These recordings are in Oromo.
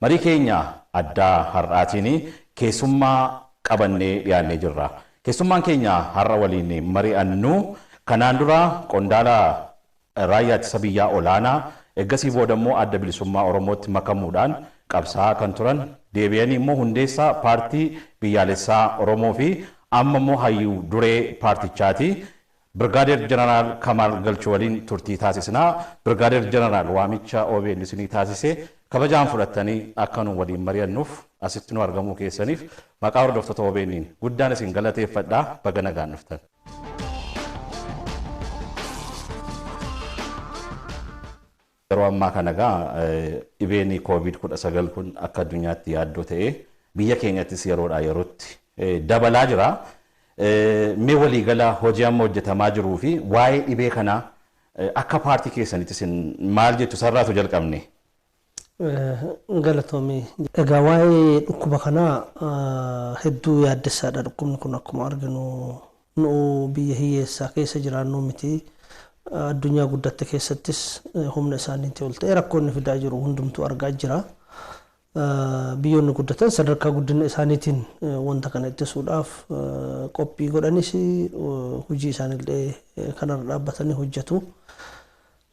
Marii keenya addaa har'aatiin keessummaa qabannee dhiyaannee jirra. Keessummaan keenya har'a waliin mari'annu kanaan dura qondaala raayyaa ittisa biyyaa olaanaa, eeggasii booda immoo Adda Bilisummaa Oromootti makamuudhaan qabsaa'aa kan turan, deebi'anii immoo hundeessaa Paartii Biyyaalessaa Oromoo fi amma immoo hayyuu duree paartichaati. Birgaadeer Jeneraal Kamaal Galchuu waliin turtii taasisnaa. Birgaadeer Jeneraal, waamicha OBN isinii taasisee kabajaan fudhattanii akka nu waliin mari'annuuf asitti nu argamuu keessaniif maqaa hordoftoota OBN'n guddaan isin galateeffadhaa. Baga nagaan dhuftan. Yeroo ammaa kana egaa dhibeen COVID-19 kun akka addunyaatti yaaddoo ta'ee biyya keenyattis yeroodhaa yerootti dabalaa jira. Mee waliigala hojii amma hojjetamaa jiruu fi waa'ee dhibee kanaa akka paartii keessanitti isin maal jettu sarraatu jalqabne? Galatoomii. Egaa waa'ee dhukkuba kanaa hedduu yaaddessaadha. Dhukkubni kun akkuma arginu nu biyya hiyyeessaa keessa jiraannu miti. Addunyaa guddatte keessattis humna isaaniitti ol ta'e rakkoo inni fidaa jiru hundumtuu argaa jira. Biyyoonni guddatan sadarkaa guddina isaaniitiin wanta kana ittisuudhaaf qophii godhanis hojii isaaniillee kanarra dhaabbatanii hojjetu.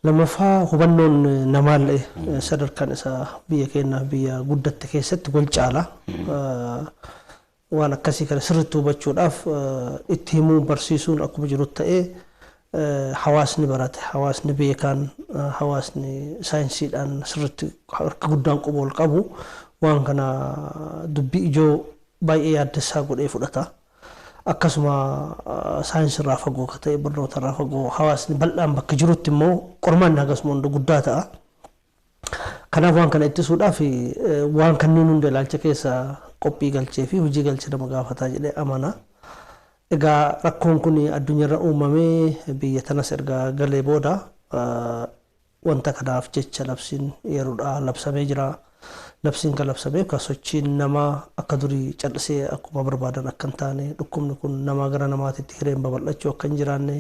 Lammaffaa, hubannoon namaallee sadarkaan isaa biyya keenyaaf biyya guddatte keessatti wal caala. Waan akkasii kana sirriitti hubachuudhaaf itti himuu, barsiisuun akkuma jiru ta'ee, hawaasni barate, hawaasni beekaan, hawaasni saayinsiidhaan sirriitti harka guddaan quba ol qabu waan kana dubbii ijoo baay'ee yaaddessaa godhee fudhata. Akkasuma saayinsirraa fagoo akka ta'e, barnootarraa fagoo hawaasni bal'aan bakka jirutti immoo qormaanni akkasuma hunda guddaa ta'a. Kanaaf waan kana ittisuudhaaf waan kanneen hunda ilaalcha keessa qophii galchee fi hojii galchee nama gaafataa jedhee amana. Egaa rakkoon kun addunyaarra uumamee biyya tanas erga galee booda wanta kanaaf jecha labsiin yeroodhaa labsamee jira. Labsiin kan labsameef kan sochiin namaa akka durii callisee akkuma barbaadan akka hin taane, dhukkubni kun namaa gara namaatitti hireen babal'achuu akka hin jiraanne,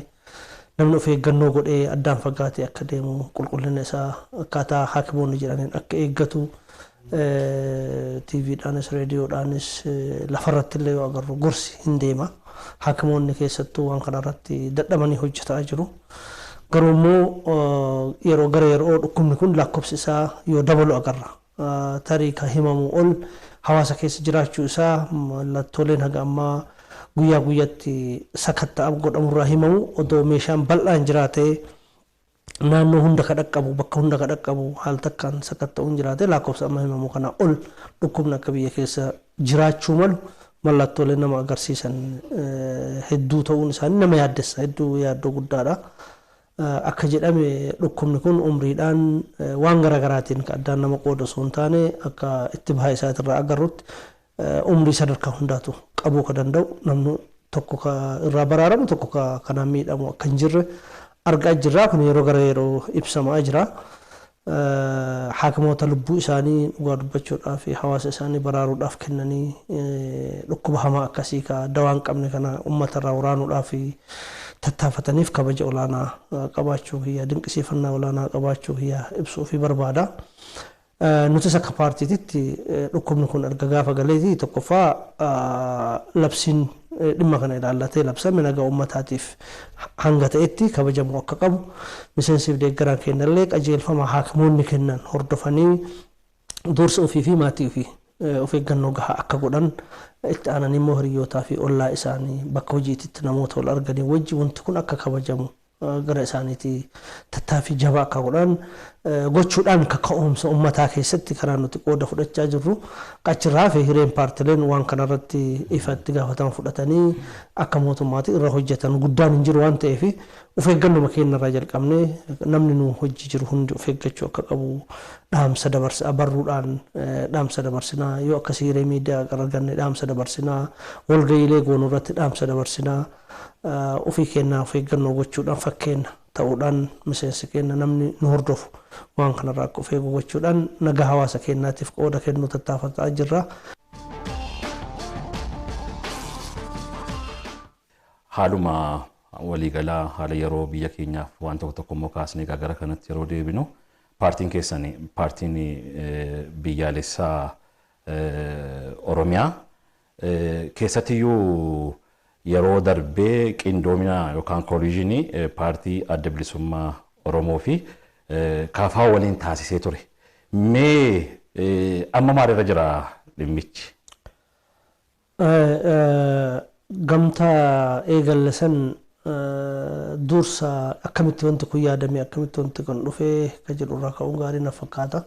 namni of eeggannoo godhee addaan fagaatee akka deemu, qulqullina isaa akkaataa haakimoonni jedhaniin akka eeggatu, TVdhaanis reediyoodhaanis lafarratti illee yoo agarru gorsi hin deema. Haakimoonni keessattuu waan kanarratti dadhabanii hojjetaa jiru. Garuu immoo yeroo gara yeroo dhukkubni kun lakkoofsi isaa yoo dabalu agarra. Tarii kan himamu ol hawaasa keessa jiraachuu isaa mallattooleen haga ammaa guyyaa guyyaatti sakatta'a godhamurraa himamu, odoo meeshaan bal'aan jiraatee naannoo hunda ka dhaqqabu, bakka hunda ka dhaqqabu, haal takkaan sakatta'uun jiraate, lakkoofsa amma himamu kana ol dhukkubni akka biyya keessa jiraachuu malu mallattooleen nama agarsiisan hedduu ta'uun isaanii nama yaaddessa, hedduu yaaddoo guddaadha. Akka jedhame dhukkubni kun umriidhaan waan garaagaraatiin kan addaan nama qoodu osoo hin taane, akka itti baha isaatirraa agarrutti umrii sadarkaa hundaatu qabuu ka danda'u, namni tokko ka irraa baraaramu, tokko ka kanaan miidhamu akka hin jirre argaa jirra. Kun yeroo gara yeroo ibsamaa jira. Haakimoota lubbuu isaanii dhugaa dubbachuudhaaf fi hawaasa isaanii baraaruudhaaf kennanii dhukkuba hamaa akkasii ka dawaa hin qabne kana uummatarraa waraanuudhaaf tattaafataniif kabaja olaanaa qabaachuu kiyya, dinqisiifannaa olaanaa qabaachuu kiyya ibsuu fi barbaada. Nutis akka paartiititti dhukkubni kun erga gaafa galeeti tokkoffaa labsiin dhimma kana ilaallatee labsame nagaa uummataatiif hanga ta'etti kabajamuu akka qabu, miseensiif deeggaraan kennallee qajeelfama haakimoonni kennan hordofanii dursa ofii fi maatii ofii of eeggannoo gahaa akka godhan, itti aananii immoo hiriyootaa fi ollaa isaanii bakka hojiititti namoota wal arganii wajji wanti kun akka kabajamu gara isaaniitii tattaaffii jabaa akka godhan gochuudhaan kaka'umsa uummataa keessatti karaa nuti qooda fudhachaa jirru. Achirraa fi hireen paartileen waan kanarratti ifatti gaafatama fudhatanii akka mootummaatti irra hojjetan guddaan hin jiru waan ta'eef, of eeggannuma keenyarraa jalqabnee namni nu hojii jiru hundi of eeggachuu akka qabu dhaamsa dabarsa, barruudhaan dhaamsa dabarsinaa, yoo akkasii hiree miidiyaa arganne dhaamsa dabarsinaa, walga'iilee goonuu irratti dhaamsa dabarsinaa, ofii keenyaa of eeggannoo gochuudhaan fakkeenya ta'uudhaan miseensi keenya, namni nu hordofu waan kanarraa akka of eegu gochuudhaan nagaa hawaasa keenyaatiif qooda kennuu tattaafataa jirra. Haaluma waliigalaa haala yeroo biyya keenyaaf waan tokko tokko immoo kaasnee gara kanatti yeroo deebinu, Paartiin keessan, paartiin biyyaalessaa Oromiyaa keessattiyyuu yeroo darbee qindoomina yookaan coalition paartii Adda Bilisummaa Oromoo fi KFO waliin taasisee ture. Mee amma maalirra jira dhimmichi? Gamtaa eegalle san dursa akkamitti wanti kun yaadame, akkamitti wanti kun dhufee ka jedhu irraa ka'uun gaarii na fakkaata.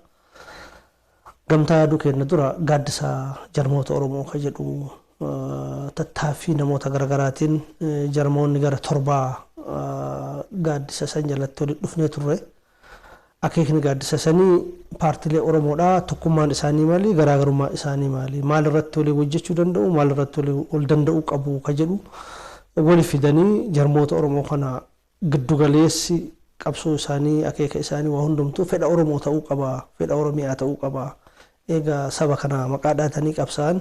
Gamtaa yaaduu keenya dura gaaddisa jarmoota Oromoo ka jedhu tattaaffii namoota garaagaraatiin jarmoonni gara 7 gaaddisa san jalatti walitti dhufnee turre. Akeekni gaaddisa sanii paartiilee Oromoodhaa tokkummaan isaanii maali, garaagarummaa isaanii maali, maal irratti walii hojjechuu danda'u, maal irratti walii wal danda'uu qabu ka jedhu wali fidanii jarmoota Oromoo kana giddugaleessi qabsoo isaanii, akeeka isaanii waa hundumtuu fedha Oromoo ta'uu qaba, fedha Oromiyaa ta'uu qaba. Eega saba kana maqaa dhaatanii qabsaa'an,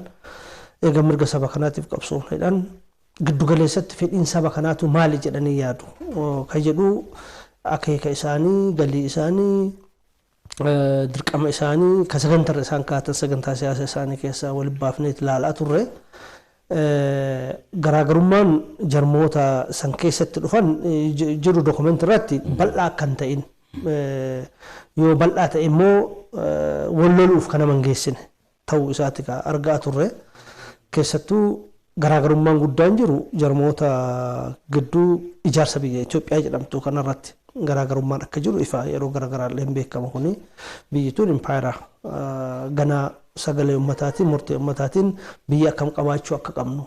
eega mirga saba kanaatiif qabsoofna jedhan, giddugaleessatti fedhiin saba kanaatu maali jedhanii yaadu ka jedhu akeeka isaanii, galii isaanii, dirqama isaanii ka sagantarra isaan kaatan sagantaa siyaasa isaanii keessaa waliin baafnee ilaalaa turre. Garaagarummaan jarmoota san keessatti dhufan jiru dokumentii irratti bal'aa akka hin ta'in, yoo bal'aa ta'e immoo wal loluuf kan nama hin geessine ta'uu isaati ka argaa turre. Keessattuu garaagarummaan guddaan jiru jarmoota gidduu ijaarsa biyya Itoophiyaa jedhamtu kanarratti garaagarummaan akka jiru ifa, yeroo garaagaraallee hin beekamu. Kuni biyyi tun impaayera ganaa sagalee ummataatiin, murtee ummataatiin biyya akkam qabaachuu akka qabnu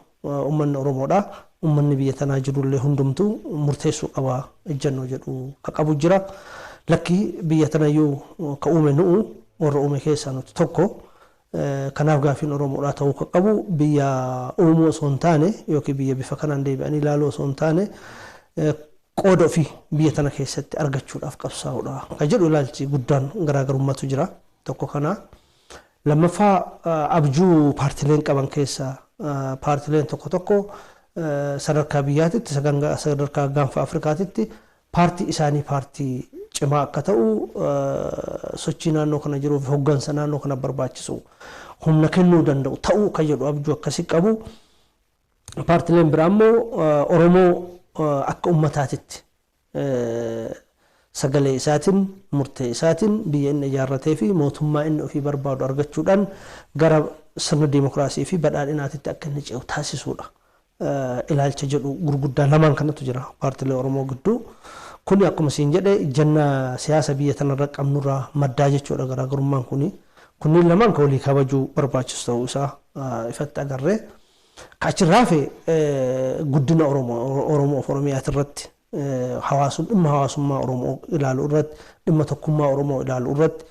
ummanni Oromoodha. Ummanni biyya tanaa jirullee hundumtuu murteessuu qaba ejjennoo jedhu ka qabu jira. Lakki, biyya tanayyuu ka uume nu'u, warra uume keessaa nuti tokko. Kanaaf gaafiin Oromoodhaa ta'uu ka qabu biyya uumuu osoo hin taane yookiin biyya bifa kanaan deebi'anii ilaaluu osoo hin taane qooda ofii biyya tana keessatti argachuudhaaf qabsaa'uudha ka jedhu ilaalchi guddaan garaagarummaatu jira. Tokko kana. Lammaffaa, abjuu paartileen qaban keessaa paartileen tokko tokko sadarkaa biyyaatitti, sadarkaa Gaanfa Afrikaatitti paartii isaanii paartii cimaa akka ta'u, sochii naannoo kana jiruu fi hoggansa naannoo kana barbaachisu humna kennuu danda'u ta'uu kan jedhu abjuu akkasii qabu. Paartileen biraa immoo Oromoo akka ummataatitti sagalee isaatiin, murtee isaatiin biyya inni ijaarratee fi mootummaa inni ofii barbaadu argachuudhaan gara sirna diimokiraasii fi badhaadhinaatitti akka inni ce'u taasisuudha. Ilaalcha jedhu gurguddaa lamaan kanatu jira paartilee Oromoo gidduu. Kuni akkuma siin jedhe ejjennaa siyaasa biyya tanarra qabnurraa maddaa jechuudha garaagarummaan kuni. Kunniin lamaan kan walii kabajuu barbaachisu ta'uu isaa ifatti agarree. Ka achirraa hafe guddina Oromoo, Oromoo fi Oromiyaati irratti, hawaasum dhimma hawaasummaa Oromoo ilaaluu irratti, dhimma tokkummaa Oromoo ilaaluu irratti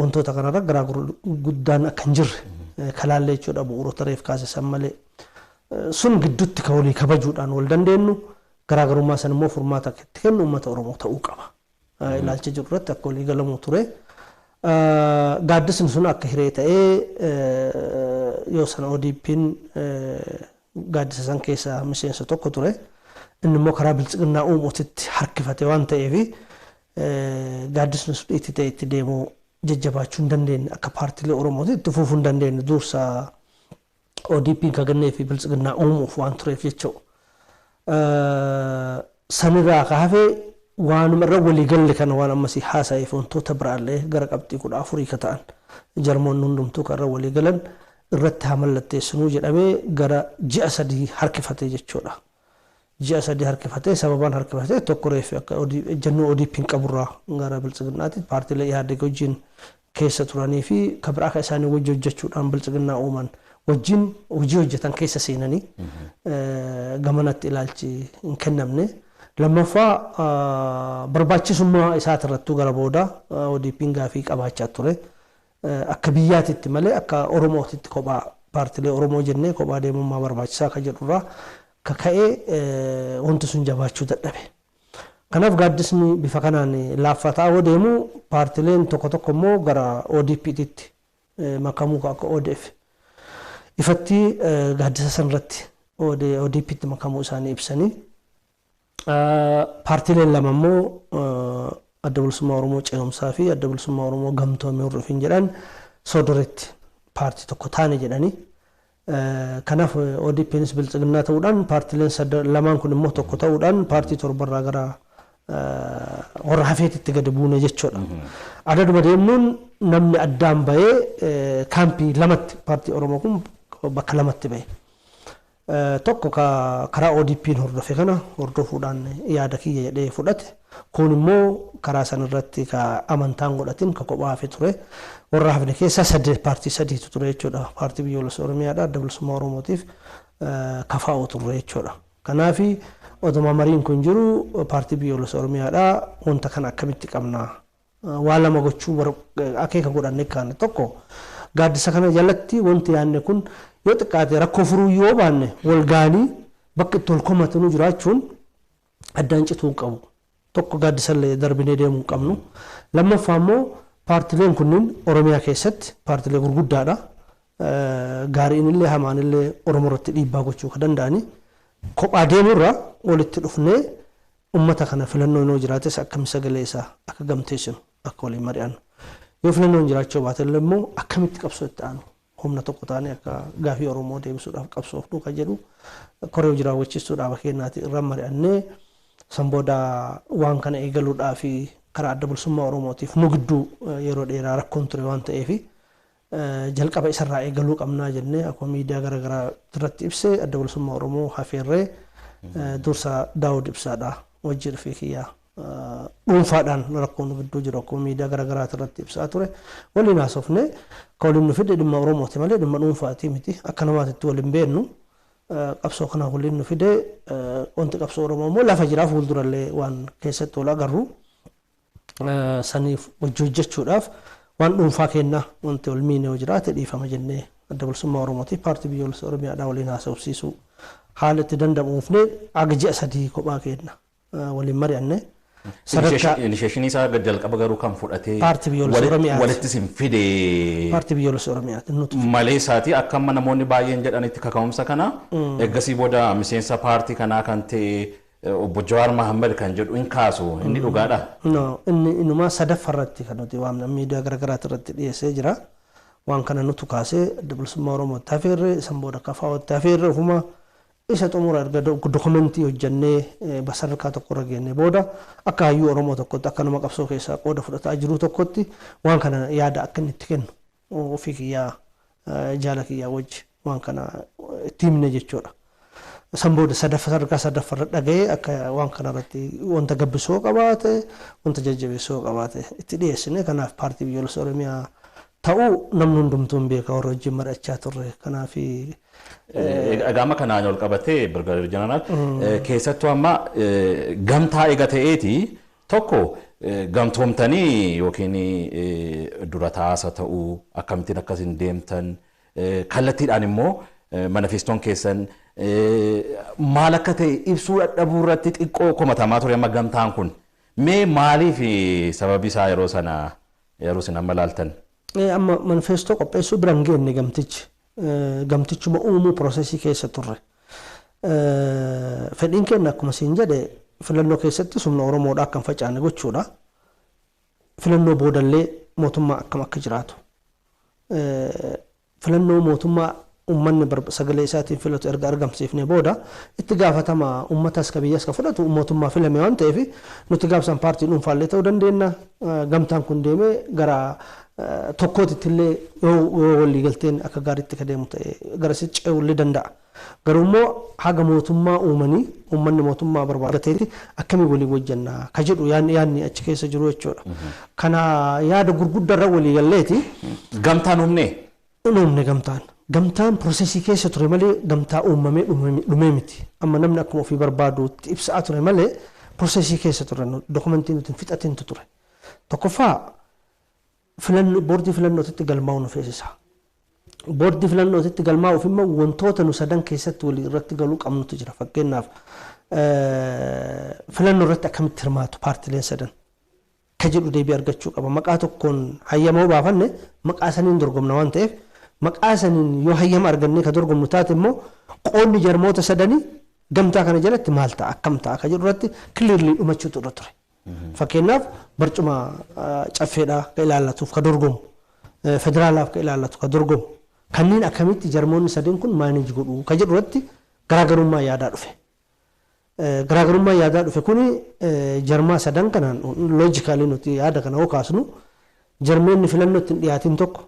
wantoota kanarra garaagarummaa guddaan akka hin jirre kalaallee jechuudha bu'uurota reef kaasisan malee. Sun gidduutti kan walii kabajuudhaan wal dandeenyu, garaagarummaa san immoo furmaata akka itti kennu uummata Oromoo ta'uu qaba. Ilaalcha jiru irratti akka walii galamuu ture. Gaaddisni sun akka hiree ta'ee yoo sana ODP'n gaaddisa san keessa miseensa tokko ture. Inni immoo karaa biltsiginnaa uumuutitti harkifate waan ta'eef gaaddisni sun itti ta'e itti deemuu jajjabaachuu hin dandeenye, akka paartiilee Oromootti itti fufuu hin dandeenye, dursa ODP'n kagannee fi biltsiginnaa uumuuf waan tureef jechuudha. Sanirraa ka hafe waanuma irra walii galle kana waan ammasii haasa'eef wantoota biraallee gara qabxii 14 ka ta'an jarmoonni hundumtuu kan irra walii galan irratti haa mallatteessinuu jedhamee gara ji'a 3 harkifate jechuudha. Ji'a 3 harkifatee, sababaan harkifatee tokko reeffi akka ejjennoo ODP'n qaburraa gara biltsiginnaatti paartiilee Ihaadeg wajjin keessa turanii fi ka biraa ka isaanii wajji hojjechuudhaan biltsiginnaa uuman wajjin hojii hojjetan keessa seenanii gamanatti ilaalchi hin kennamne. Lammaffaa, barbaachisummaa isaatirrattuu gara booda ODP'n gaafii qabaachaa ture. Akka biyyaatitti malee akka Oromootitti kophaa paartiilee Oromoo jennee kophaa deemummaa barbaachisaa ka jedhurraa ka ka'ee wanti sun jabaachuu dadhabe. Kanaaf gaaddisni bifa kanaan laaffataa yoo deemu paartiileen tokko tokko immoo gara ODP'titti makamuu akka ODF ifatti gaaddisa sanarratti ODP'tti makamuu isaanii ibsanii, paartiileen lama immoo Adda Bilisummaa Oromoo Ce'umsaa fi Adda Bilisummaa Oromoo Gamtoomee warri ofiin jedhan Soodoretti paartii tokko taane jedhanii. Kanaaf ODPnis Biltsiginnaa ta'uudhaan, paartiileen lamaan kun immoo tokko ta'uudhaan, paartii torbarraa gara warra hafeetitti gadi buune jechuudha. Adaduma deemnuun namni addaan bahee kaampii lamatti, paartii Oromoo kun bakka lamatti bahe. Tokko karaa ODP'n hordofe kana hordofuudhaan yaada kiyya jedhee fudhate. Kun immoo karaa sanarratti ka amantaan godhatin ka kophaa hafe ture. Warra hafne keessaa saddeet, paartii sadiitu ture jechuudha. Paartii Biyyoolessa Oromiyaadha, Adda Bilisummaa Oromootiif KFO turre jechuudha. Kanaafi oduma mariin kun jiru Paartii Biyyoolessa Oromiyaadha wanta kana akkamitti qabna? Waa lama gochuu akeeka godhanne kaane. Tokko, gaaddisa kana jalatti wanti yaadne kun yoo xiqqaate rakkoo furuu yoo baanne, wal gaanii bakka itti wal komatanuu jiraachuun addaan cituu hin qabu. Tokko, gaaddisallee darbinee deemuu hin qabnu. Lammaffaa immoo paartileen kunniin Oromiyaa keessatti paartilee gurguddaadha. Gaariin illee hamaan illee Oromoo irratti dhiibbaa gochuu kan danda'ani. Kophaa deemurra walitti dhufnee uummata kana filannoo yoo jiraates akkami sagalee isaa akka gamteessinu akka waliin mari'annu. Yoo filannoon jiraachuu baate illee immoo akkamitti qabsoo itti aanu humna tokko taanee akka gaafii Oromoo deebisuudhaaf qabsoofnu kan jedhu koree hojii raawwachiistuu dhaaba keenyaati irra mari'annee, san booda waan kana eegaluudhaa fi karaa Adda Bilisummaa Oromootiif nu gidduu yeroo dheeraa rakkoon ture waan ta'eef, jalqaba isarraa eegaluu qabnaa jennee akkuma miidiyaa garaagaraa irratti ibsee, Adda Bilisummaa Oromoo hafeerree dursa Daawud Ibsaadha wajjin dhufee kiyyaa dhuunfaadhaan rakkoo nu gidduu jiru akkuma miidiyaa garaagaraa irratti ibsaa ture waliin haasofne. Ka waliin nu fide dhimma Oromooti malee dhimma dhuunfaatii miti. Akka namaatitti waliin beennu, qabsoo kana waliin nu fide. Wanti qabsoo Oromoo immoo lafa jiraa, fuuldurallee waan keessatti wal agarru saniif hojii hojjechuudhaaf waan dhuunfaa kennaa wanti wal miine yoo jiraate dhiifama jennee Adda Bilisummaa Oromootiif Paartii Biyyoolessa Oromiyaadhaa waliin haasofsiisuu haala itti danda'amuufne aga ji'a 3 kophaa kenna waliin mari'anne. Sadarkaa Inisheeshinii isaa jalqaba garuu kan fudhatee Paartii Biyyoolessa Oromiyaati. Walitti sin fide Paartii Biyyoolessa Oromiyaati nuti. Malee isaati akka amma namoonni baay'een jedhanitti kaka'umsa kana eeggasii booda miseensa paartii kanaa kan ta'e obbo Jawaar Mahammad kan jedhu hin kaasu, inni dhugaadha. No, inni inumaa sadaffaarratti kan nuti waamna, miidiyaa garaagaraati irratti dhiyeessee jira. Waan kana nutu kaasee Adda Bilisummaa Oromootti hafeerre, isan booda KFOtti hafeerre. Ofuma isa xumura erga dokumentii hojjannee sadarkaa tokko irra geenne booda, akka hayyuu Oromoo tokkotti, akka nama qabsoo keessaa qooda fudhataa jiru tokkotti, waan kana yaada akka inni itti kennu ofii kiyyaa jaala kiyyaa wajji waan kana itti himne jechuudha. San booda sadaffa, sadarkaa sadaffarra dhaga'ee, akka waan kana irratti wanta gabbisoo qabaate, wanta jajjabeessoo qabaate itti dhiyeessine. Kanaaf Paartii Biyyoolessa Oromiyaa ta'uu namni hundumtuu hin beeka, warra wajjin mari'achaa turre. Kanaaf Egaa amma kanaan ol qabatee, Birgaadeer Jeneraal, keessattuu amma gamtaa eega ta'eeti tokko gamtoomtanii yookiin dura taasa ta'uu akkamittiin akkasin deemtan, kallattiidhaan immoo manifestoon keessan maal akka ta'e ibsuu dadhabuu irratti xiqqoo komatamaa ture. Amma gamtaan kun mee maaliif sababi isaa yeroo sana, yeroo isin amma laaltan? Amma manifestoo qopheessuu bira hin geenne gamtichi. Gamtichuma uumuu processii keessa turre. Fedhiin keenya akkuma siin jedhe filannoo keessatti humna Oromoodhaa akka hin facaane gochuudha. Filannoo boodallee mootummaa akkam akka jiraatu. Filannoo mootummaa uummanni sagalee isaatiin filatu erga argamsiifne booda, itti gaafatama uummatas ka biyyas ka fudhatu mootummaa filame waan ta'eef, nuti gaafsan paartii dhuunfaallee ta'uu dandeenya. Gamtaan kun deemee gara tokkootitti illee yoo walii galteen akka gaariitti ka deemu ta'e garasitti ce'uu illee danda'a. Garuu immoo haga mootummaa uumanii uummanni mootummaa barbaadateeti akkamii waliin hojjannaa ka jedhu yaadni achi keessa jiru jechuudha. Kana yaada gurguddaarra walii galleeti. Gamtaan uumne? Uumne gamtaan. Gamtaan processii keessa ture malee gamtaa uumamee dhumee miti. Amma namni akkuma ofii barbaadutti ibsaa ture malee processii keessa ture, dokumentii nuti fixatintu ture. Tokkoffaa, filannoo boordii filannootitti galmaa'uu nu feesisa. Boordii filannootitti galmaa'uuf immoo wantoota nu sadan keessatti walii irratti galuu qabnutu jira. Fakkeenyaaf, filannoo irratti akkamitti hirmaatu paartileen sadan ka jedhu deebii argachuu qaba. Maqaa tokkoon hayyama yoo baafanne maqaa saniin dorgomna waan ta'eef, maqaa saniin yoo hayyama argannee ka dorgomnu taate immoo qoonni jarmoota sadanii gamtaa kana jalatti maal ta'a, akkam ta'a ka jedhu irratti clearly dhumachuutu irra ture. Fakkeenyaaf barcuma caffeedhaa ka ilaallatuuf ka dorgomu, federaalaaf ka ilaallatu ka dorgomu, kanneen akkamitti jarmoonni sadeen kun manage godhu ka jedhu irratti garaagarummaa yaadaa dhufe. Garaagarummaa yaadaa dhufe kuni jarmaa sadan kanaan logically nuti yaada kana yoo kaasnu, jarmeenni filannoo ittiin dhiyaatin tokko,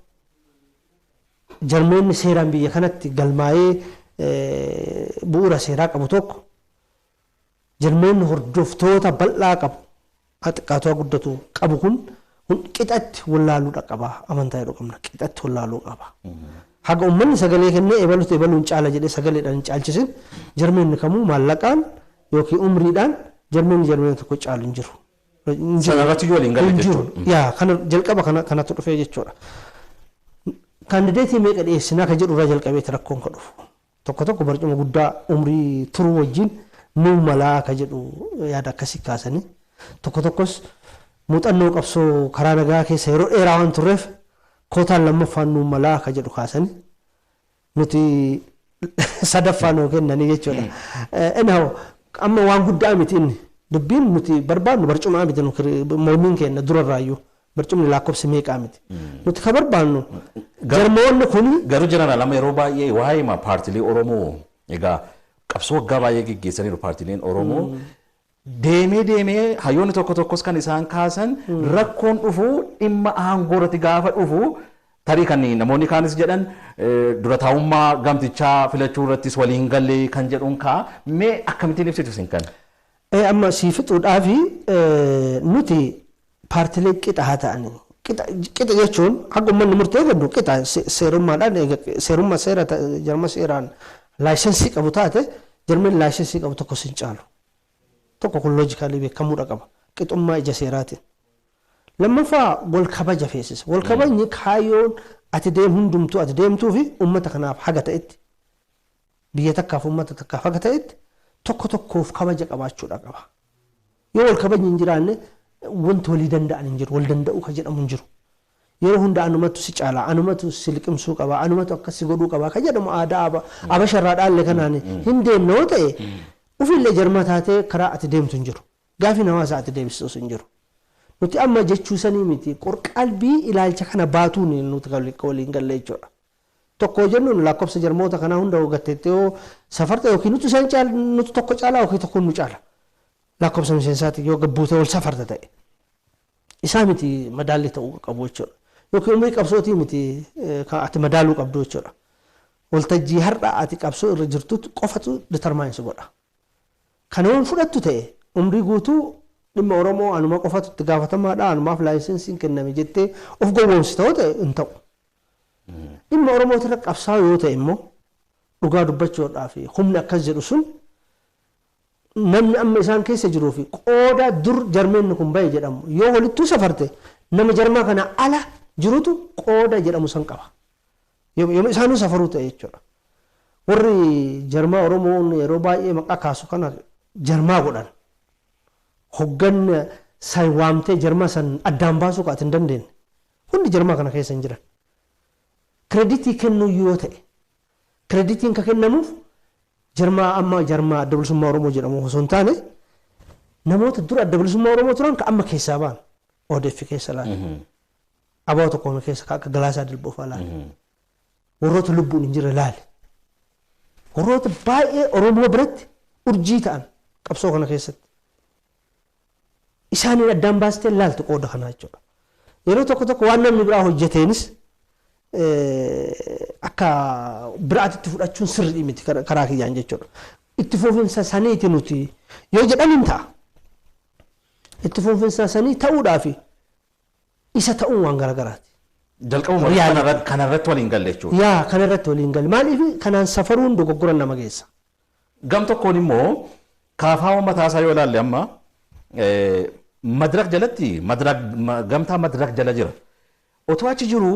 jarmeenni seeraan biyya kanatti galmaa'ee bu'uura seeraa qabu tokko, jarmeenni hordoftoota bal'aa qabu, xiqqaatu guddatu qabu kun qixatti wallaaluudha qaba amantaa jedhu qabna, qixatti wallaaluu qaba. Haga uummanni sagalee kennee ebalutu ebaluun caala jedhee sagaleedhaan hin caalchisin, jarmeenni kamuu maallaqaan yookiin umriidhaan jarmeenni jarmeen tokko caalu hin jiru. Sanarratti iyyuu waliin galle jechuudha. Yaa, kana jalqaba kanatu dhufee jechuudha. Kaandideetii meeqa dhiyeessinaa ka jedhu irraa jalqabeeti rakkoon ka dhufu. Tokko tokko barcuma guddaa umrii turuu wajjin nuu malaa ka jedhu yaada akkasii kaasanii. Tokko tokkos muuxannoo qabsoo karaa nagaa keessa yeroo dheeraa waan turreef kootaan lammaffaan nuu malaa ka jedhu kaasanii. Nuti sadaffaa nuu kennanii jechuudha. Anyhow, amma waan guddaa miti inni. Dubbiin nuti barbaadnu barcumaa miti, mormiin keenya durarraayyuu barcumni lakkoofsi meeqaa miti. Nuti ka barbaadnu jarmoonni kuni. Garuu jeneraal, amma yeroo baay'ee waa'ee paartiilee Oromoo, egaa qabsoo waggaa baay'ee geggeessaniiru paartiileen Oromoo. Deemee deemee hayyoonni tokko tokkos kan isaan kaasan, rakkoon dhufu dhimma aangoo irratti gaafa dhufu, tarii kan namoonni kaanis jedhan dura taa'ummaa gamtichaa filachuu irrattis waliin galle kan jedhuun ka'a. Mee akkamittiin ibsitu isin kana? Amma sii fixuudhaafi, nuti paartilee qixa haa ta'anii. Qixa jechuun haga uummanni murtee kennu qixa seerummaadhaan, seerummaa seera jarma seeraan laayisensii qabu taate, jarmeen laayisensii qabu tokko sin caalu. Tokko kun logically beekamuudha qaba. Qixummaa ija seeraatiin. Lammaffaa, wal kabaja feesisa. Wal kabajni kaayyoon ati deem hundumtuu ati deemtuu fi uummata kanaaf haga ta'etti, biyya takkaaf, uummata takkaaf haga ta'etti tokko tokkoof kabaja qabaachuudha qaba. Yoo wal kabajni hin jiraanne, wanti walii danda'an hin jiru, wal danda'uu ka jedhamu hin jiru. Yeroo hunda anumatu si caala, anumatu si liqimsuu qaba, anumatu akkas si godhuu qaba ka jedhamu aadaa abasharraa dhaalle kanaan hin deemne yoo ta'e, ofiillee jarma taatee karaa ati deemtu hin jiru. Gaafiin hawaasaa ati deebistus hin jiru. Nuti amma jechuu sanii miti, qorqalbii ilaalcha kana baatuun nuti waliin galle jechuudha. Tokko jennuun lakkoofsa jarmoota kanaa hunda gatteettee yoo safarta, yookiin nuti isaan caala, nuti tokko caalaa yookiin tokko nu caala. Lakkoofsa miseensaati yoo gabbuutee wal safarta ta'e. Isaa miti madaalli ta'uu qabu jechuudha. Yookiin umrii qabsootii miti kan ati madaaluu qabdu jechuudha. Waltajjii har'a ati qabsoo irra jirtutu qofatu determine si godha. Kana yoon fudhattu ta'e, umrii guutuu dhimma Oromoo anuma qofatu itti gaafatamaadha, anumaaf laayisensiin kenname jettee of gowwoomsita yoo ta'e, hin ta'u. Dhimma Oromoo irra qabsaa'u yoo ta'e immoo, dhugaa dubbachuudhaaf, humni akkas jedhu sun namni amma isaan keessa jiruu fi qooda dur jarmeenni kun bahe jedhamu yoo walittuu safarte, nama jarmaa kana ala jirutu qooda jedhamu san qaba. Yoo isaanuu safaruu ta'e jechuudha. Warri jarmaa Oromoon yeroo baay'ee maqaa kaasu kana jarmaa godhan. Hoggan san waamtee jarmaa san addaan baasuu kaa'at hin dandeenye. Hundi jarmaa kana keessa hin jiran. Credit kennuu yoo ta'e, creditiin ka kennamuuf jarmaa amma jarmaa Adda Bilisummaa Oromoo jedhamu osoo hin taane, namoota dura Adda Bilisummaa Oromoo turan ka amma keessaa ba'an ODF keessa laale. Abaa tokkoome keessa ka akka Galaasaa Dilboo fa'aa laale. Warroota lubbuun hin jirre laale. Warroota baay'ee Oromoo biratti urjii ta'an qabsoo kana keessatti. Isaaniin addaan baastee laaltu qooda kanaa jechuudha. Yeroo tokko tokko waan namni biraa hojjeteenis akka biraatitti fudhachuun sirrii miti karaa kiyyaan jechuudha. Itti fufinsa saniiti nuti yoo jedhan hin ta'a. Itti fufinsa sanii ta'uudhaafi isa ta'uun waan garagaraati. Jalqabuma kanarratti waliin galle jechuudha. Yaa, kanarratti waliin galle. Maaliif kanaan safaruun dogoggora nama geessa. Gam tokkoon immoo kaafaa mataa isaa yoo ilaalle, amma Madirak jalatti, gamtaa Madirak jala jira. Otoo achi jiru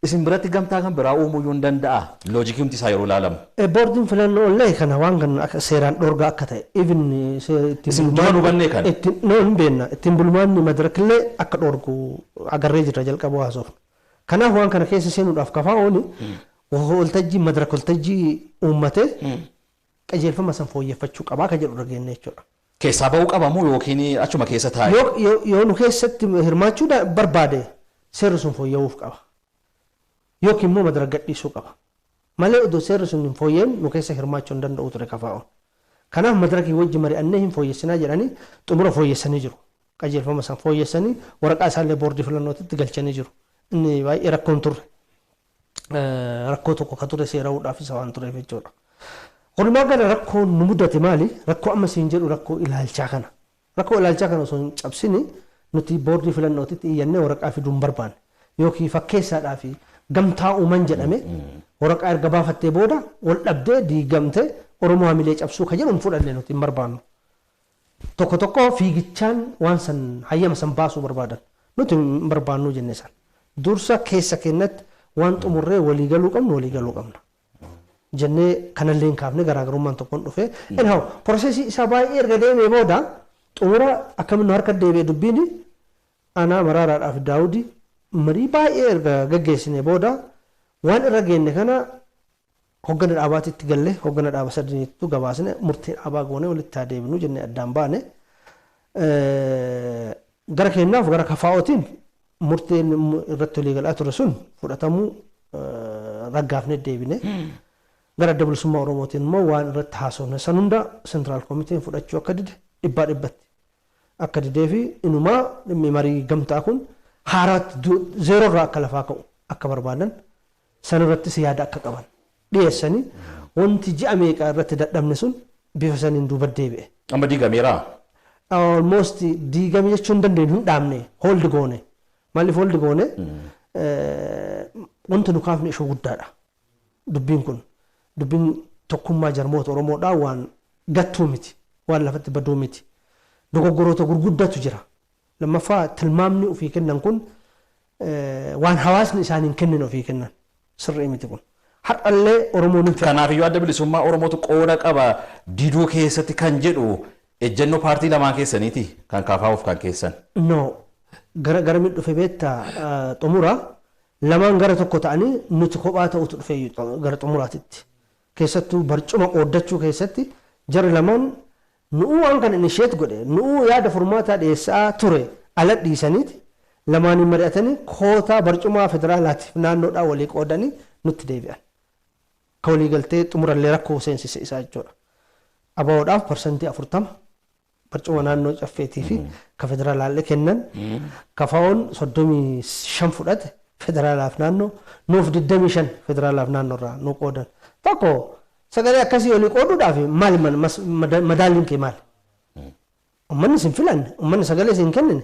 isin biratti gamtaa kan biraa uumuu hin danda'a. Loojikii isaa yeroo ilaalamu. Boordiin filannoo illee kana waan kana akka seeraan dhorgaa akka ta'e even Isin dura nu hubannee kana. Ittiin no hin beekna, ittiin bulmaanni Madirak illee akka dhorgu agarree jirra jalqaba haasofnu. Kanaaf waan kana keessa seenuudhaaf kafaa ooni waltajjii Madirak waltajjii uummatee qajeelfama san fooyyeffachuu qabaa ka jedhu dhageenne jechuudha. Keessaa ba'uu qabamu yookiin achuma keessa taa'e? Yoo nu keessatti hirmaachuu barbaade, seerri sun fooyya'uuf qaba. Yookiin immoo madara gadhiisuu qaba. Malee odoo seerri sun hin fooyya'in nu keessa hirmaachuu hin danda'u ture KFO'n. Kanaaf madarakii wajji mari'annee hin fooyyessinaa jedhanii xumura fooyyessanii jiru. Qajeelfama isaan fooyyessanii waraqaa isaallee boordii filannootti galchanii jiru. Inni baay'ee rakkoon turre. Rakkoo tokko ka ture seerawuudhaaf isa waan tureef jechuudha. Walumaa gala rakkoon nu mudate maali? Rakkoo amma siin jedhu, rakkoo ilaalchaa kana. Rakkoo ilaalchaa kana osoo hin cabsini nuti boordii filannootitti iyyannee waraqaa fiduu hin barbaanne. Yookiin fakkeessaadhaa fi gamtaa uuman jedhame waraqaa erga baafattee booda wal dhabdee diigamtee Oromoo hamilee cabsuu ka jedhu hin fudhanne, nuti hin barbaannu. Tokko tokko fiigichaan waan san hayyama san baasuu barbaadan. Nuti hin barbaannu jenne san. Dursa keessa kennatti waan xumurree waliigaluu qabnu waliigaluu qabna jennee kanallee hin kaafne, garaagarummaan tokkoon dhufe. Anyhow, processii isaa baay'ee erga deemee booda xumura akkamiin nu harka deebi'e dubbiin? Anaa, Maraaraadhaaf Daawudi marii baay'ee erga gaggeessine booda waan irra geenne kana hoggana dhaabaatitti galle, hoggana dhaaba sadaniittu gabaasne, murtee dhaabaa goone walitti haa deebinu jennee addaan baane. Gara keenyaaf gara KFO'tiin murteen irratti walii galaa ture sun fudhatamuu raggaafne deebine. Gara Adda Bilisummaa Oromootiin immoo waan irratti haasofne san hunda central committeen fudhachuu akka dide, dhibbaa dhibbatti akka didee fi inumaa dhimmi marii gamtaa kun haaraatti zero irraa akka lafaa ka'u akka barbaadan, san irrattis yaada akka qaban dhiyeessanii, wanti ji'a meeqaa irratti dadhabne sun bifa saniin duuba deebi'e. Amma diigameeraa? Almost diigame jechuu hin dandeenyu, hin dhaabne, hold goone. Maaliif hold goone? Wanti nu kaafne ishoo guddaadha. Dubbiin kun dubbiin tokkummaa jarmoota Oromoodhaa waan gattuu miti, waan lafatti baduu miti. Dogoggoroota gurguddatu jira. Lammaffaa, tilmaamni ofii kennan kun waan hawaasni isaaniin kennin ofii kennan sirrii miti kun. Har'allee Oromoon hin fedhu. Kanaafiyyuu Adda Bilisummaa Oromootu qooda qaba diduu keessatti kan jedhu ejjennoo paartii lamaan keessaniiti, kan KFO'f kan keessan. No, gara garamitti dhufe beektaa? Xumura lamaan gara tokko ta'anii nuti kophaa ta'utu dhufe gara xumuraatitti. Keessattuu barcuma qooddachuu keessatti jarri lamaan nu'uu waan kana initiate godhe, nu'uu yaada furmaataa dhiyeessaa ture ala dhiisaniiti lamaaniin mari'atanii kootaa barcumaa federaalaatiif naannoodhaa walii qoodanii nutti deebi'an. Ka walii galtee xumurallee rakkoo seensise isaa jechuudha. ABO'dhaaf 40% barcuma naannoo caffeetii fi ka federaalaallee kennan. KFO'n 35 fudhate federaalaaf naannoo, nuuf 25 federaalaaf naannoo irraa nu qoodan. Tokko sagalee akkasii olii qooduudhaaf maali madaalliin kee maali? Uummanni isin filanne, uummanni sagalee isin kennine,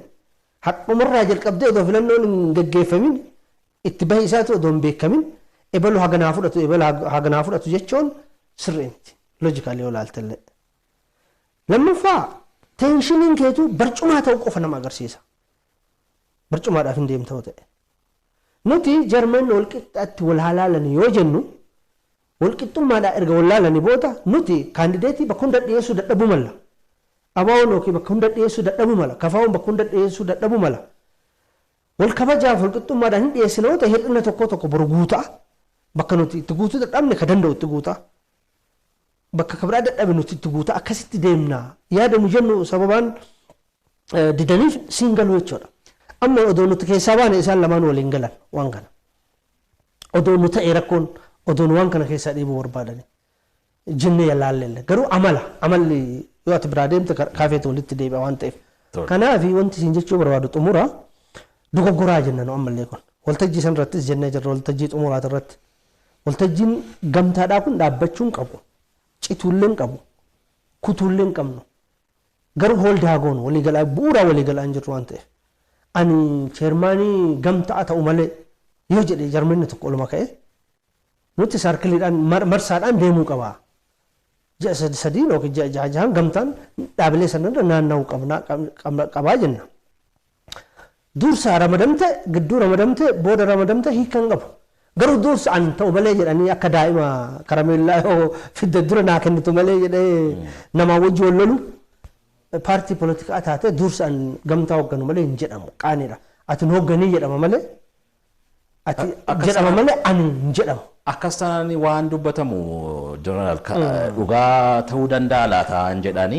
hadhumarraa jalqabdee odoo filannoon hin gaggeeffamin, itti bahi isaatu odoo hin beekamin, ebalu haganaa fudhatu, ebalu haganaa fudhatu jechuun sirrii miti. Logically yoo ilaaltellee. Lammaffaa, tensioniin keetu barcumaa ta'uu qofa nama agarsiisa. Barcumaadhaaf hin deemta ta'e. Nuti jarman walqixxaatti wal halaalan yoo jennu, walqixxummaadhaa erga wal laalanii booda nuti candidateii bakka hunda dhiyeessuu dadhabuu malla. ABO'n yookiin bakka hunda dhiyeessuu dadhabuu mala. KFO'n bakka hunda dhiyeessuu dadhabuu mala. Wal kabajaaf walqixxummaadhaan hin dhiyeessine yoo ta'e, hir'ina tokko tokko boru guutaa. Bakka nuti itti guutuu dadhabne ka danda'u itti guutaa. Bakka ka biraa dadhabe nuti itti guutaa, akkasitti deemna. Yaada nu jennu sababaan didaniif siin galu jechuudha. Amma odoo nuti keessaa baane isaan lamaan waliin galan waan kana. Odoo nu ta'e rakkoon odoo nu waan kana keessaa dhiibuu barbaadani jennee yaalaallee, garuu amala amalli yoo ati biraa deemte kaafeetu walitti deebi'a waan ta'eef. Kanaaf wanti isin jechuu barbaadu, xumura dogoggoraa jenna nu ammallee kun. Waltajjii san irrattis jennee jirra, waltajjii xumuraati irratti. Waltajjiin gamtaadhaa kun dhaabbachuu hin qabu. Cituullee hin qabu. Kutuullee hin qabnu. Garuu hold haa goonu, waliigalaa bu'uuraa waliigalaa hin jirru waan ta'eef. Ani chairmanii gamtaa ta'u malee yoo jedhe jarmanni tokko oluma ka'e, nuti circleiidhaan marsaadhaan deemuu qaba. Ji'a sadi sadiin yookiin ji'a jaha jahaan gamtaan dhaabilee sanarra naanna'uu qabaa jenna. Dursa ramadamte, gidduu ramadamte, booda ramadamte hiika hin qabu. Garuu dursa an ta'u malee jedhanii akka daa'ima karameellaa yoo fidde dura naa kennitu malee jedhee namaa wajji wal lolu, paartii poolitikaa taate dursa an gamtaa hoogganu malee hin jedhamu, qaaniidha. Ati nu hoogganii jedhama malee, ati jedhama malee ani hin jedhamu. Akkas taanaan waan dubbatamu jeneraal dhugaa ta'uu danda'a laata hin jedhani.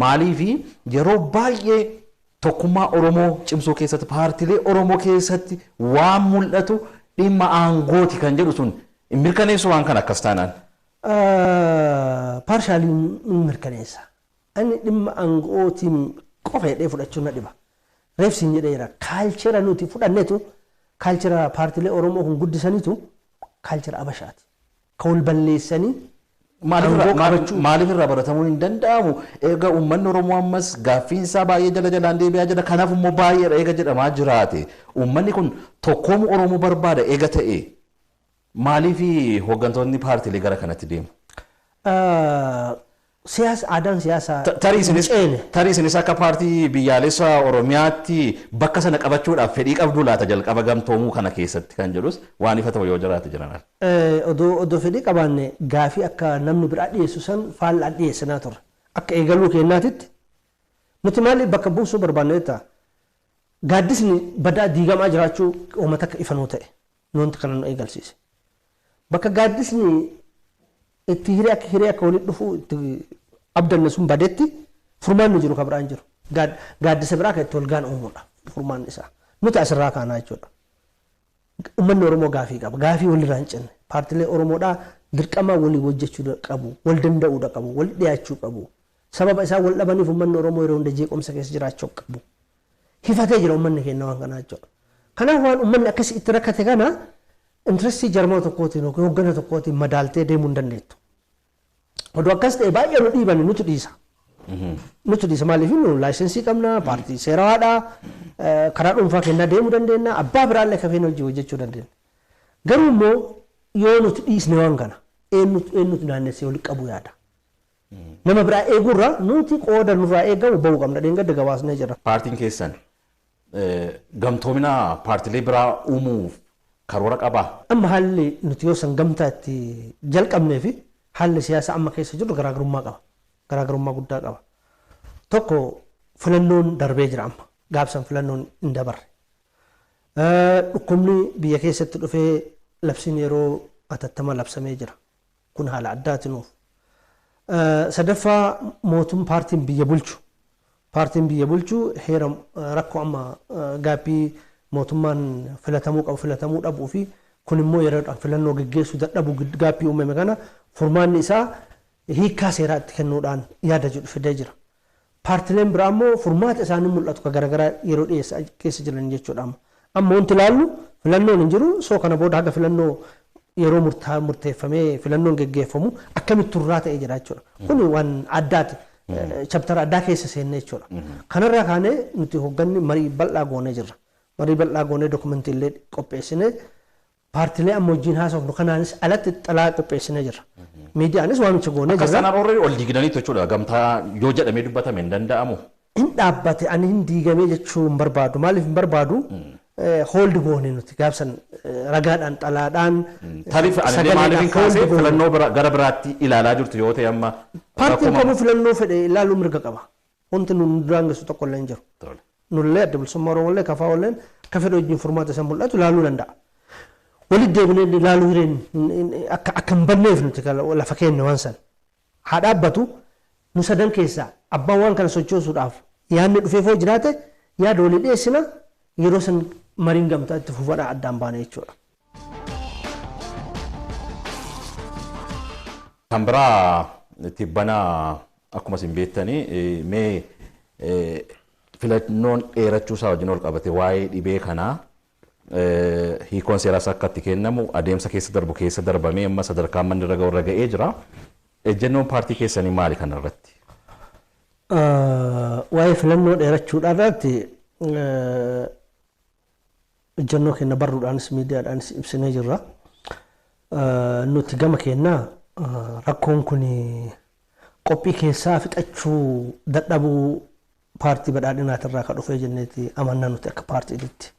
Maaliifi yeroo baay'ee tokkummaa Oromoo cimsuu keessatti, paartiilee Oromoo keessatti waan mul'atu dhimma aangooti kan jedhu sun hin mirkaneessu waan kana akkas taanaan. Partially hin mirkaneessa. Ani dhimma aangootiin qofa jedhee fudhachuun na dhiba. Reefsiin jedheera, culture nuti fudhannetu, culture paartiilee Oromoo kun guddisaniitu culture Abashaati. Ka wal balleessanii Maaliif irraa baratamuu hin danda'amu? Egaa uummanni Oromoo ammas gaaffiin isaa baay'ee jala jalaan deebi'aa jira. Kanaaf immoo baay'eedha eega jedhamaa jiraate. Uummanni kun tokkoomu Oromoo barbaada eega ta'e, maaliif hooggantoonni paartiilee gara kanatti deemu? Siyaasa, aadaan siyaasaa Tarii isinis akka paartii biyyaalessa Oromiyaatti bakka sana qabachuudhaaf fedhii qabdu laata jalqaba gamtoomuu kana keessatti kan jedhus waan ifa ta'u yoo jiraate jiran. Odoo fedhii qabaanne gaafii akka namni biraa dhiyeessu san faallaa dhiyeessinaa turre. Akka eegaluu kennaatitti nuti maaliif bakka buusuu barbaanne jettaa? Gaaddisni badaa diigamaa jiraachuu uummata akka ifanuu ta'e wanti kana nu eegalsiise. Bakka gaaddisni itti hiree akka walitti dhufu itti abdanne sun badetti furmaanni jiru ka biraan jiru. Gaaddisa biraa kan itti wal gaan uumuudha furmaanni isaa. Nuti asirraa kaanaa jechuudha. Uummanni Oromoo gaafii qaba. Gaafii walirraa hin cinne. Paartiilee Oromoodhaa dirqama walii hojjechuu qabu, wal danda'uudha qabu, wal dhiyaachuu qabu. Sababa isaan wal dhabaniif uummanni Oromoo yeroo hunda jeequmsa keessa jiraachuu qabu. Hifatee jira uummanni keenya waan kanaa jechuudha. Kanaaf waan uummanni akkasii itti rakkate kana interest jarmoo tokkootiin yookiin hoggana tokkootiin madaaltee deemuu hin dandeettu. Oduu akkas ta'e baay'ee nu dhiibani, nutu dhiisa. Nutu dhiisa. Maaliif? Nu license qabna, paartii seerawaadha, karaa dhuunfaa kennaa deemuu dandeenya, abbaa biraallee kafeen hojii hojjechuu dandeenya. Garuu immoo yoo nuti dhiisne waan kana eenyutu naannessee walitti qabu yaada. Nama biraa eeguurra nuti qooda nurraa eegamu bahuu qabna, dheengadda gabaasnee jira. Paartiin keessan gamtoomina paartiilee biraa uumuuf karoora qabaa? Amma haalli nuti yoo san gamtaa itti jalqabnee fi haalli siyaasaa amma keessa jirru garaagarummaa qaba. Garaagarummaa guddaa qaba. Tokko, filannoon darbee jira amma. Gaabsan filannoon hin dabarre. Dhukkubni biyya keessatti dhufee labsiin yeroo atattama labsamee jira. Kun haala addaati nuuf. Sadaffaa, mootum paartiin biyya bulchu. Paartiin biyya bulchu heera rakkoo amma gaaffii mootummaan filatamuu qabu filatamuu dhabuu fi kun immoo yeroodhaan filannoo geggeessuu dadhabuu, gaaffii uumame kana furmaanni isaa hiikkaa seeraa itti kennuudhaan yaada jedhu fidee jira. Paartileen biraa immoo furmaata isaanii mul'atu kan garaagaraa yeroo dhiyeessaa keessa jiran jechuudha amma. Amma wanti ilaallu filannoon hin jiru, soo kana booda haga filannoo yeroo murteeffamee filannoon geggeeffamu akkamitti turraa ta'ee jira jechuudha. Kun waan addaati. Chapter addaa keessa seenne jechuudha. Kanarraa kaanee nuti hoogganni marii bal'aa goonee jirra. Marii bal'aa goonee dokumentii illee qopheessinee, paartiilee amma wajjin haasofnu kanaanis alatti xalaa qopheessinee jirra. Miidiyaanis waamicha goonee Akkas jirra. Taanaan already ol diigdaniitu jechuudha, gamtaa yoo jedhamee dubbatame hin danda'amu. Hin dhaabbate, ani hin diigamee jechuu hin barbaadu. Maaliif hin barbaadu? Hold goone nuti gaafsan ragaadhaan, xalaadhaan. Tariif ani maaliif hin kaasee, filannoo gara biraatti ilaalaa jirtu yoo ta'e amma. Paartiin kamuu filannoo fedhe ilaaluu mirga qaba. Wanti nu daangessu tokko illee hin jiru. Nullee, Adda Bilisummaa Oromoo illee, KFO illee, ka fedhe wajjin furmaata isa mul'atu ilaaluu danda'a. Walitti deebinee ilaaluu hireen akka hin banneef nuti lafa keenya waan san. Haa dhaabbatu, nu sadan keessaa abbaan waan kana sochoosuudhaaf yaadni dhufee foo jiraate yaada walii dhiyeessina, yeroo san mariin gamtaa itti fufadha addaan baane jechuudha. Kan biraa, tibbana akkuma isin beektanii mee filannoon dheerachuu isaa wajjin wal qabate waa'ee dhibee kanaa hiikoon seeraas akka itti kennamu adeemsa keessa darbu keessa darbamee amma sadarkaa manni irra ga'u irra ga'ee jira. Ejjennoon paartii keessanii maali kana irratti? Waa'ee filannoo dheerachuudhaa irratti ejjennoo keenya barruudhaanis miidiyaadhaanis ibsinee jirra. Nuti gama keenyaa rakkoon kun qophii keessaa fixachuu dadhabuu paartii badhaadhinaatirraa kan dhufee jenneeti amannaa nuti akka paartiitti.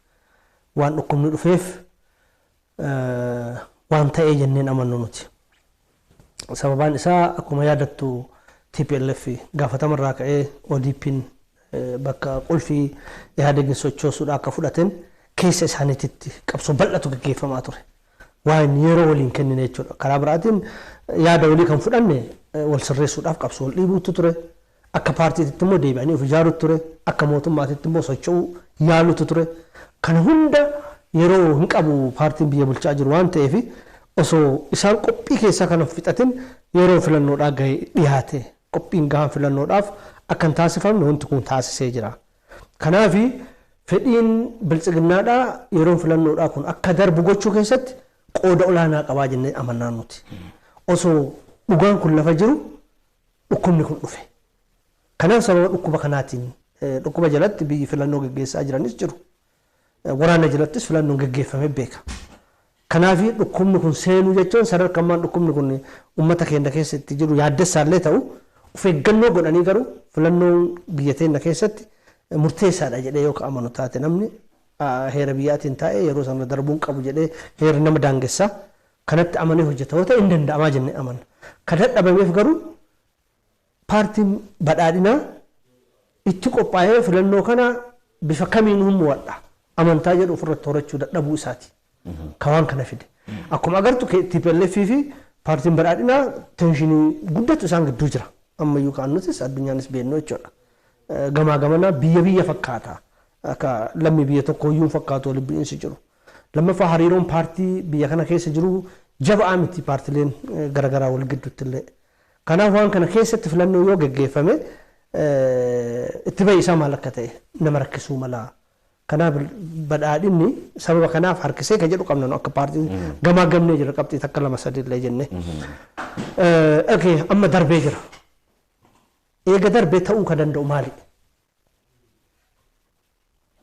Waan dhukkubni dhufeef waan ta'ee jenneen amannu nuti. Sababaan isaa akkuma yaadattu TPLF gaafatamarraa ka'ee ODP'n bakka qulfii Ihaadegin sochoosuudha akka fudhateen keessa isaaniititti qabsoo bal'atu gaggeeffamaa ture. Waan yeroo waliin kennine jechuudha. Karaa biraatiin yaada walii kan fudhanne wal sirreessuudhaaf qabsoo wal dhiibuutu ture. Akka paartiitti immoo deebi'anii of ijaaruutu ture. Akka mootummaatitti immoo socho'uu yaaluutu ture. Kana hunda yeroo hin qabu paartiin biyya bulchaa jiru waan ta'eef osoo isaan qophii keessaa kana fixatin yeroo filannoodhaa gahee dhiyaate qophiin gahaan filannoodhaaf akka hin taasifamne wanti kun taasisee jira. Kanaaf fedhiin biltsiginnaadhaa yeroon filannoodhaa kun akka darbu gochuu keessatti qooda olaanaa qabaa jennee amannaa nuti. Osoo dhugaan kun lafa jiru dhukkubni kun dhufe. Kanaaf sababa dhukkuba kanaatiin dhukkuba jalatti biyyi filannoo geggeessaa jiranis jiru. Waraana jalattis filannoon geggeeffamee beeka. Kanaaf dhukkubni kun seenuu jechuun sadarkaan dhukkubni kun uummata keenya keessatti jiru yaaddessaallee ta'u of eeggannoo godhanii garuu filannoon biyya teenya keessatti murteessaadha jedhee yoo amanu taate namni heera biyyaatiin taa'ee yeroo sana darbuun qabu jedhee heerri nama daangessaa kanatti amanee hojjeta yoo ta'e hin danda'amaa jennee amanna. Kan dadhabameef garuu paartiin badhaadhinaa itti qophaa'ee filannoo kana bifa kamiin mo'adha amantaa jedhu ofirratti horachuu dadhabuu isaati. Ka waan kana fide. Akkuma agartu TPLF fi paartiin badhaadhinaa teenshinii guddatu isaan gidduu jira. Ammayyuu kan nutis addunyaanis beeknu jechuudha. Gamaa gamanaa biyya biyya fakkaata. Akka lammii biyya tokko iyyuu fakkaatu waliin bu'iinsi jiru. Lammaffaa hariiroon paartii biyya kana keessa jiru jaba'aa miti paartileen garaagaraa wal gidduutti illee. Kanaaf waan kana keessatti filannoo yoo geggeeffame itti bahi isaa maal akka ta'e nama rakkisuu mala. Kanaaf badhaadhinni sababa kanaaf harkisee kan jedhu qabna akka paartii gamaa gamnee jira qabxii takka lama sadii illee jenne. Okay, amma darbee jira. Eega darbee ta'uu kan danda'u maali?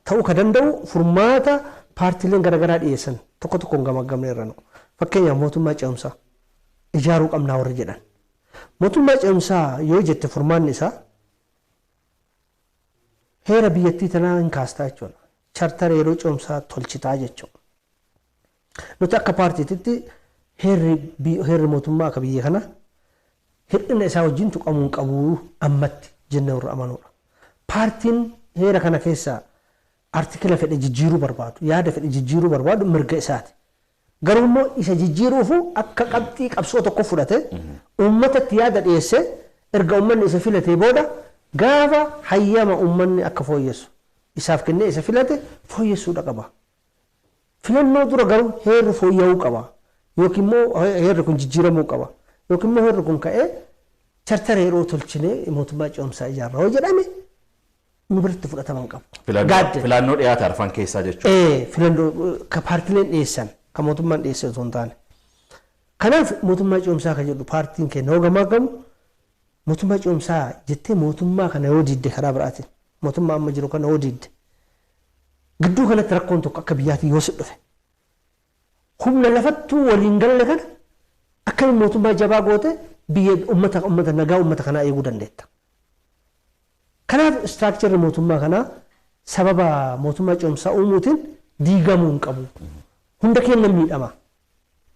Ta'uu kan danda'u furmaata paartiileen garaagaraa dhiyeessan tokko tokkoon gamaa gamnee irra nu. Fakkeenyaaf mootummaa ce'umsaa ijaaruu qabnaa warri jedhan. Mootummaa ce'umsaa yoo jette furmaanni isaa heera biyyattii tanaa hin kaastaa jechuudha. Chartara yeroo ce'umsaa tolchitaa jechuudha. Nuti akka paartiititti heerri mootummaa akka biyya kanaa hir'ina isaa wajjin tuqamuu hin qabu ammatti jennee warra amanuudha. Paartiin heera kana keessaa artikila fedhe jijjiiruu barbaadu, yaada fedhe jijjiiruu barbaadu mirga isaati. Garuu immoo isa jijjiiruufu akka qabxii qabsoo tokko fudhate uummatatti yaada dhiyeessee erga uummanni isa filatee booda gaafa hayyama uummanni akka fooyyessu isaaf kennee isa filate fooyyessuudha qaba. Filannoo dura garuu heerri fooyya'uu qaba yookiin immoo heerri kun jijjiiramuu qaba yookiin immoo heerri kun ka'ee chartara yeroo tolchinee mootummaa ce'umsaa ijaarra yoo jedhame nu biratti fudhataman qabu. Filannoo dhiyaate arfan keessaa jechuudha. Filannoo ka paartileen dhiyeessan ka mootummaan dhiyeesse osoo hin taane. Kanaaf mootummaa ce'umsaa kan jedhu paartiin keenya yoo gamaa gamu mootummaa ce'umsaa jettee mootummaa kana yoo diidde karaa biraatiin mootummaa amma jiru kana yoo diidde gidduu kanatti rakkoon tokko akka biyyaatiin yoo si dhufe humna lafattuu waliin galle kana akkamiin mootummaa jabaa goote biyya uummata nagaa uummata kanaa eeguu dandeetta. Kanaaf istiraakcharri mootummaa kanaa sababa mootummaa ce'umsaa uumuutiin diigamuu hin qabu. Hunda keenya miidhama.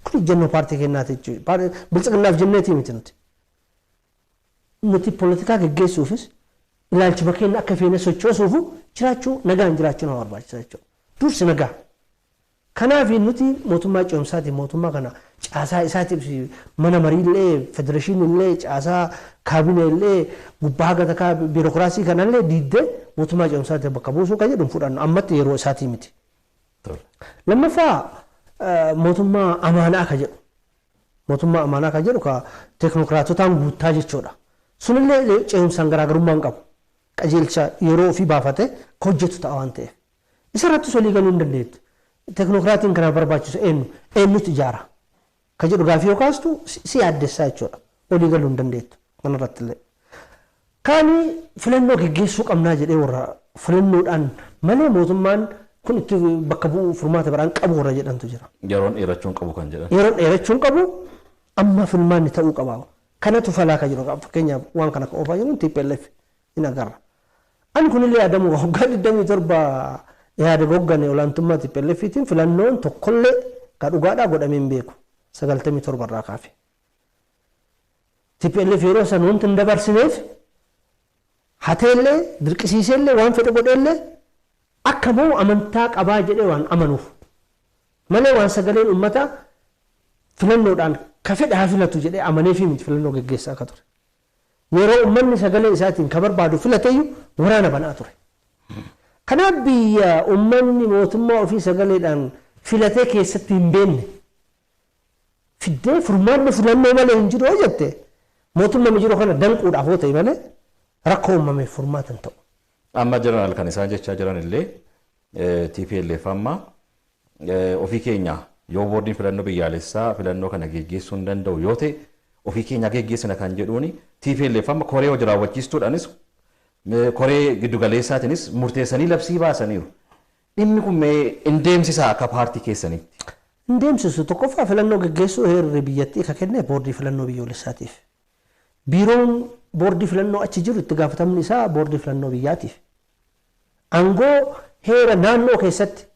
Kun ejjennoo paartii keenyaati jechuudha. Biltsiginnaaf jenneetii miti nuti. Nuti poolitikaa geggeessuufis ilaalchuma keenya akka feene sochoosuufu jiraachuu nagaan jiraachuu nama barbaachisa jechuudha. Dursi nagaa. Kanaaf nuti mootummaa ce'umsaatiin mootummaa kana caasaa isaatiif mana mariillee federeeshiniillee caasaa kaabineellee gubbaa haga takkaa biirokiraasii kanallee diiddee mootummaa ce'umsaatiin bakka buusuu kan jedhu fudhannu ammatti yeroo isaatii miti. Lammaffaa mootummaa amaanaa ka jedhu mootummaa amaanaa ka jedhu ka teeknookiraatotaan guuttaa jechuudha. Sunillee ce'umsaan garaagarummaa hin qabu. Qajeelcha yeroo ofii baafate ka hojjetu ta'a waan ta'eef. Isarrattis walii galuu hin dandeettu. Teeknookiraatiin kana barbaachisu eenyu eenyutu ijaara ka jedhu gaafii yoo kaastu si yaaddessaa jechuudha. Walii galuu hin dandeettu kanarratti illee. Kaani filannoo geggeessuu qabnaa jedhee warra filannoodhaan malee mootummaan kun itti bakka bu'uu furmaata biraan qabu warra jedhantu jira. Yeroon dheerachuu hin qabu kan jedhan. Yeroon dheerachuu hin qabu amma filmaanni ta'uu qaba. Kanatu falaa kan jedhu fakkeenyaaf waan kana kan oofaa jiru TPLF hin agarra. Ani kunillee yaadamu waggaa 27 yaada goggane olaantummaa TPLFtiin filannoon tokkollee ka dhugaadhaa godhamee hin beeku 97 irraa kaafe. TPLF yeroo san wanti hin dabarsineef hateellee dirqisiiseellee waan fedhe godheellee akka moo amantaa qabaa jedhee waan amanuuf malee waan sagaleen uummataa Filannoodhaan ka fedhe haa filatu jedhee amanee fi miti filannoo geggeessaa akka ture. Yeroo uummanni sagalee isaatiin ka barbaadu filateyyuu waraana banaa ture. Kanaaf biyya uummanni mootummaa ofii sagaleedhaan filatee keessatti hin beekne fiddee furmaanni filannoo malee hin jiru yoo jette mootummaa jiru kana danquudhaaf yoo ta'e malee rakkoo uumameef furmaata hin ta'u. Amma jeneraal kan isaan jechaa jiran illee TPLF amma ofii keenya yoo boordiin filannoo biyyaalessaa filannoo kana geggeessuu hin danda'u yoo ta'e ofii keenya geggeessina kan jedhuuni TPLF amma koree hojii raawwachiistuudhaanis koree giddugaleessaatiinis murteessanii labsii baasaniiru. Dhimmi kun mee hin deemsisaa akka paartii keessanitti? Hin deemsisu. Tokkoffaa filannoo geggeessuu heerri biyyattii ka kenne boordii filannoo biyyoolessaatiif. Biiroon boordii filannoo achi jiru itti gaafatamni isaa boordii filannoo biyyaatiif. Aangoo heera naannoo keessatti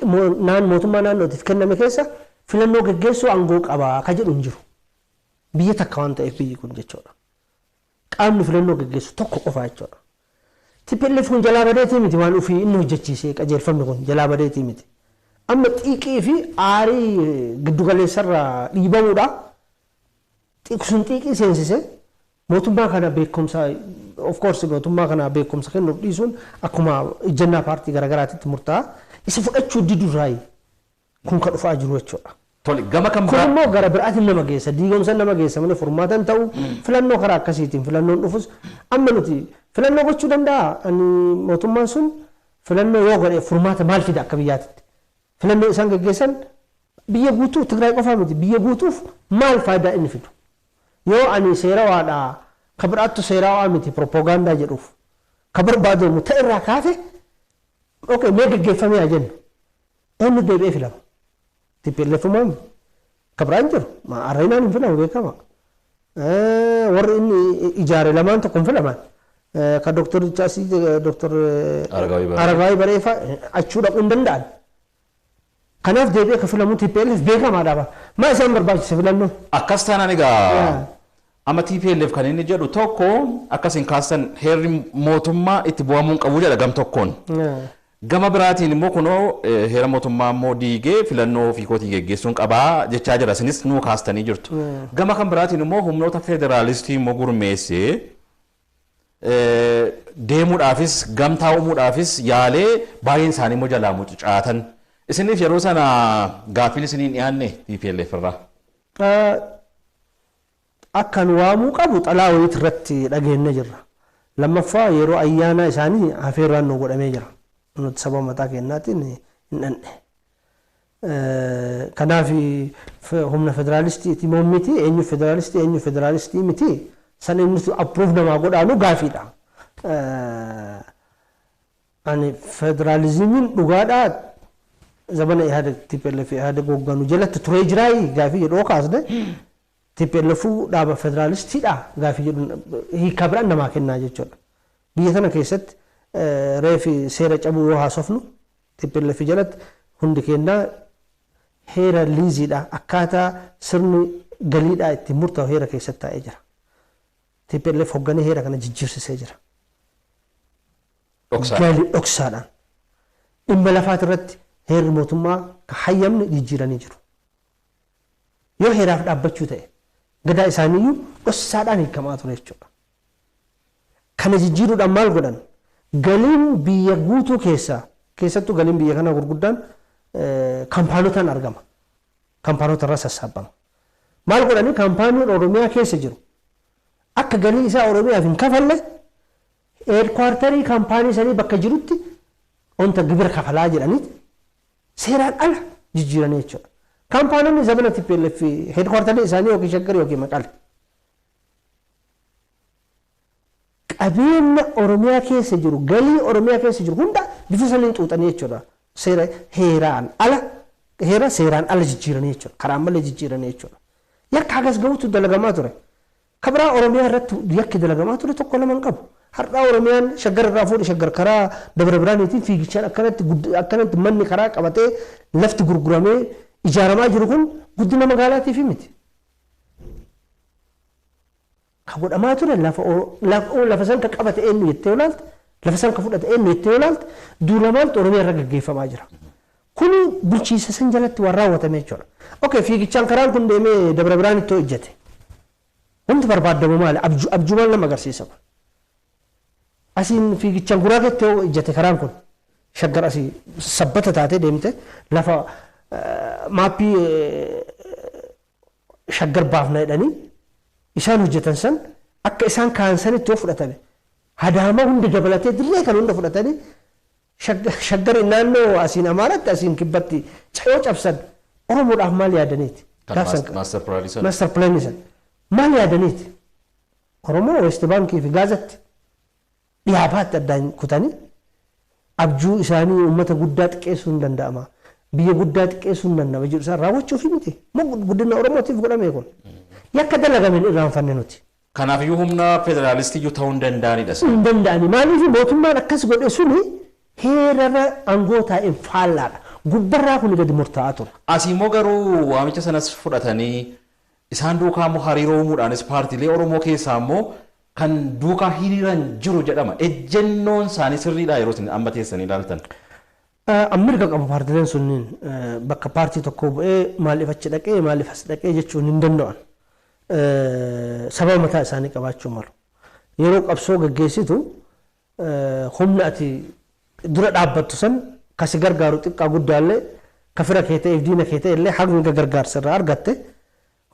mootummaa naannootiif kenname keessa filannoo geggeessuu aangoo qabaa ka jedhu hin jiru. Biyya takka waan ta'eef biyyi kun jechuudha. Qaamni filannoo geggeessu tokko qofa jechuudha. TPLF kun jalaa badeetii miti waan ofii inni hojjechiisee qajeelfamni kun jalaa badeetii miti. Amma xiiqii fi aarii giddugaleessarraa dhiibamuudha. Sun xiiqii seensisee mootummaa kana beekumsa of course mootummaa kana beekumsa kennuuf dhiisuun akkuma ejjennaa paartii garaagaraatitti murtaa'a. Isa fudhachuu didurraayi kun ka dhufaa jiru jechuudha. Tole gama kan Kun immoo gara biraatiin nama geessa diigomsa nama geessa malee furmaata hin ta'u filannoo karaa akkasiitiin filannoon dhufus amma nuti filannoo gochuu danda'a. Ani mootummaan sun filannoo yoo godhe furmaata maal fida akka biyyaatitti? Filannoo isaan geggeessan biyya guutuu Tigraay qofaa miti biyya guutuuf maal faayidaa inni fidu? Yoo ani seerawaadha ka biraattu seerawaa miti propoogaandaa jedhuuf ka barbaadamu ta'e irraa kaase okay mee geggeeffamee haa jennu eenyu deebi'ee filama? TPLF maam ka biraan jiru arreenaan hin filamu beekama. Warri inni ijaare lamaan tokko hin filaman. Ka Dooktor Chaasii Dooktor Aragaawii Bareefaa achuu dhaquu hin danda'an. Kanaaf deebi'ee ka filamu TPLF beekamaadha. Maa isaan barbaachise filannoo? Akkas taanaan egaa amma TPLF kan inni jedhu tokko akkasiin kaasan heerri mootummaa itti bu'amuu hin qabu jedha gam tokkoon. Gama biraatiin immoo kunoo heera mootummaa immoo diigee filannoo ofii kootiin geggeessuun qabaa jechaa jira. Isinis nuu kaastanii jirtu. Gama kan biraatiin immoo humnoota federaalistii immoo gurmeessee deemuudhaafis gamtaa uumuudhaafis yaalee baay'een isaanii immoo jalaa mucucaatan. Isiniif yeroo sana gaaffiin isiniin dhiyaanne TPLF irraa? Akkan waamuu qabu xalaa wayiit irratti dhageenye jirra. Lammaffaa yeroo ayyaana isaanii afeerraan nu godhamee jira. Nuti saba mataa keenyaatiin hin dhandhe. Kanaaf humna federaalistii moo miti eenyu federaalistii eenyu federaalistii miti san inni approve namaa godhaanu gaafiidha. Ani federaalizimiin dhugaadhaa zamana Ihadeg TPLF Ihadeg hoogganu jalatti turee jiraayi gaafii jedhu kaasne TPLF dhaaba federaalistiidha gaafii jedhu hiika biraan namaa kennaa jechuudha. Biyya tana keessatti reefi seera cabuu yoo haasofnu TPLF jalatti hundi kennaa heera liiziidha akkaataa sirni galiidhaa ittiin murtaa'u heera keessatti taa'ee jira. TPLF hoogganee heera kana jijjiirsisee jira. Galii dhoksaadhaan. Dhimma lafaati irratti heerri mootummaa ka hayyamne jijjiiranii jiru. Yoo heeraaf dhaabbachuu ta'e gadaa isaaniiyyuu dhoksaadhaan hiikamaa ture jechuudha. Kana jijjiiruudhaan maal godhan? Galiin biyya guutuu keessaa keessattuu galiin biyya kanaa gurguddaan kaampaanotaan argama. Kaampaanota irraa sassaabama. Maal godhanii kaampaaniin Oromiyaa keessa jiru akka galii isaa Oromiyaaf hin kafalle heedkwaartarii kaampaanii sanii bakka jirutti wanta gibira kafalaa jedhanii seeraan ala jijjiiranii jechuudha. Kaampaanonni zamana TPLF heedkwaartarii isaanii yookiin Shaggar yookiin Maqale. Qabeenya Oromiyaa keessa jiru galii Oromiyaa keessa jiru hunda bifa saniin xuuxanii jechuudha. Seera heeraan ala heera seeraan ala jijjiiranii jechuudha. Karaa malee jijjiiranii jechuudha. Yakka hagas gahuutu dalagamaa ture. Kabiraa Oromiyaa irratti yakki dalagamaa ture tokko lama hin qabu. Har'aa Oromiyaan Shaggar irraa fuudhe Shaggar karaa Dabra Biraaniitiin fiigichaan akkanatti manni karaa qabatee lafti gurguramee ijaaramaa jiru kun guddina magaalaatiif miti. Ka godhamaa ture lafa san ka qabate eenyu jettee olaalte lafa san ka fudhate eenyu jettee olaalte duula maaltu Oromiyaa irra gaggeeffamaa jira. Kuni bulchiinsa san jalatti waan raawwatame jechuudha. Okay, fiigichaan karaan kun deemee Dabra Biraanitti hojjete. Wanti barbaadamu maali? Abjuu maal nama agarsiisa kun? Asiin fiigichaan Guraageetti hojjete karaan kun. Shaggar asii Sabbata taatee deemte lafa maappii Shaggar baafna jedhanii isaan hojjetan san akka isaan kaan sanitti yoo fudhatame, Hadaama hunda dabalatee dirree kan hunda fudhatanii Shaggar naannoo asiin Amaaratti, asiin Kibbatti yoo cabsan, Oromoodhaaf maal yaadaniiti? Master plan sana. Master plan sana. Maal yaadaniiti? Oromoo West Baankii fi Gaazatti dhiyaabaatti addaan kutanii abjuu isaanii uummata guddaa xiqqeessuu hin danda'ama. Biyya guddaa xiqqeessuu hin danda'ama jedhu isaan raawwachuuf miti. Moo guddina Oromootiif godhame kun? Yakka dalagameen irraanfanne nuti. Kanaafiyyuu humna federaalistiyyuu ta'uu hin danda'anidha. Hin danda'ani. Maaliif mootummaan akkas godhe suni heerarra aangoo taa'een faallaadha. Gubbarraa kun gadi murtaa'aa ture. Asii immoo garuu waamicha sanas fudhatanii isaan duukaa immoo hariiroo uumuudhaanis paartiilee Oromoo keessaa immoo kan duukaa hiriiran jiru jedhama. Ejjennoon isaanii sirriidha yeroo isin amma teessanii ilaaltan? Mirga qabu paartiileen sunniin, bakka paartii tokko bu'ee maaliif achi dhaqee, maaliif as dhaqee jechuun hin danda'an. Sababa mataa isaanii qabaachuu malu. Yeroo qabsoo gaggeessitu humna ati dura dhaabbattu san kasi gargaaru xiqqaa guddaallee, ka fira kee ta'eef diina kee ta'e illee, hanga gargaarsa irraa argatte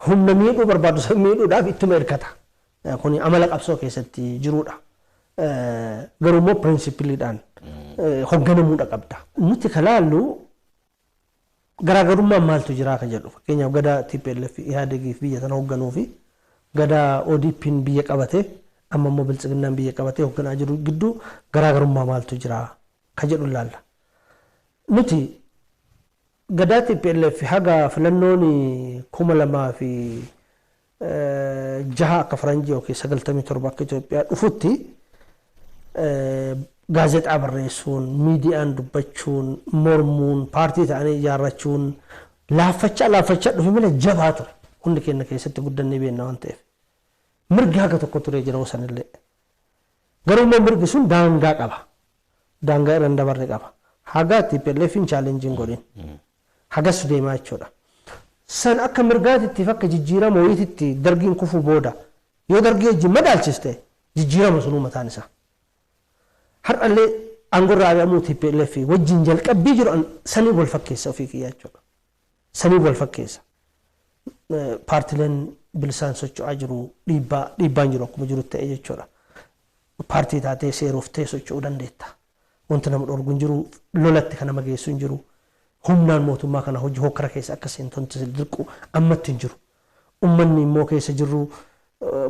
humna miidhuu barbaadu san miidhuudhaaf ittuma hirkata. Kuni amala qabsoo keessatti jirudha. Garuu immoo pirinsipiliidhaan hoogganamuudha qabda. Nuti ka laallu garaagarummaan maaltu jira kan jedhu, fakkeenyaaf gadaa TPLF Ihaadegiif biyya sana hoogganuu fi gadaa ODP'n biyya qabate, amma immoo Biltsiginnaan biyya qabatee hoogganaa jiru gidduu garaagarummaa maaltu jira kan jedhu ilaalla. Nuti gadaa TPLF haga filannoon 2006 akka faranjii yookiin 97 akka Itoophiyaa dhufutti gaazexaa barreessuun, miidiyaan dubbachuun, mormuun, paartii ta'anii ijaarrachuun laaffachaa laaffachaa dhufe malee jabaa ture. Hundi keenya keessatti guddannee beekna waan ta'eef. Mirgi haga tokko ture jira sanillee. Garuu immoo mirgi sun daangaa qaba. Daangaa irra hin dabarre qaba. Haga TPLF hin challenge iin godhin. Hagas deemaa jechuudha. San akka mirgaatittiif akka jijjiirama wayiititti dargiin kufuu booda yoo dargii wajjin madaalchiste, jijjiirama sunuu mataan isaa. Har'allee aangorraa ari'amuu TPLF wajjin jalqabbii jiru sanii wal fakkeessa ofii kiyyaa jechuudha. Sanii wal fakkeessa. Paartileen bilisaan socho'aa jiru, dhiibbaan jiru akkuma jiru ta'e jechuudha. Paartii taatee seerooftee socho'uu dandeetta. Wanti nama dhorgu hin jiru, lolatti kan nama geessu hin jiru. Humnaan mootummaa kana hojii hokkara keessa akka seentonti dirqu ammatti hin jiru. Uummanni immoo keessa jirru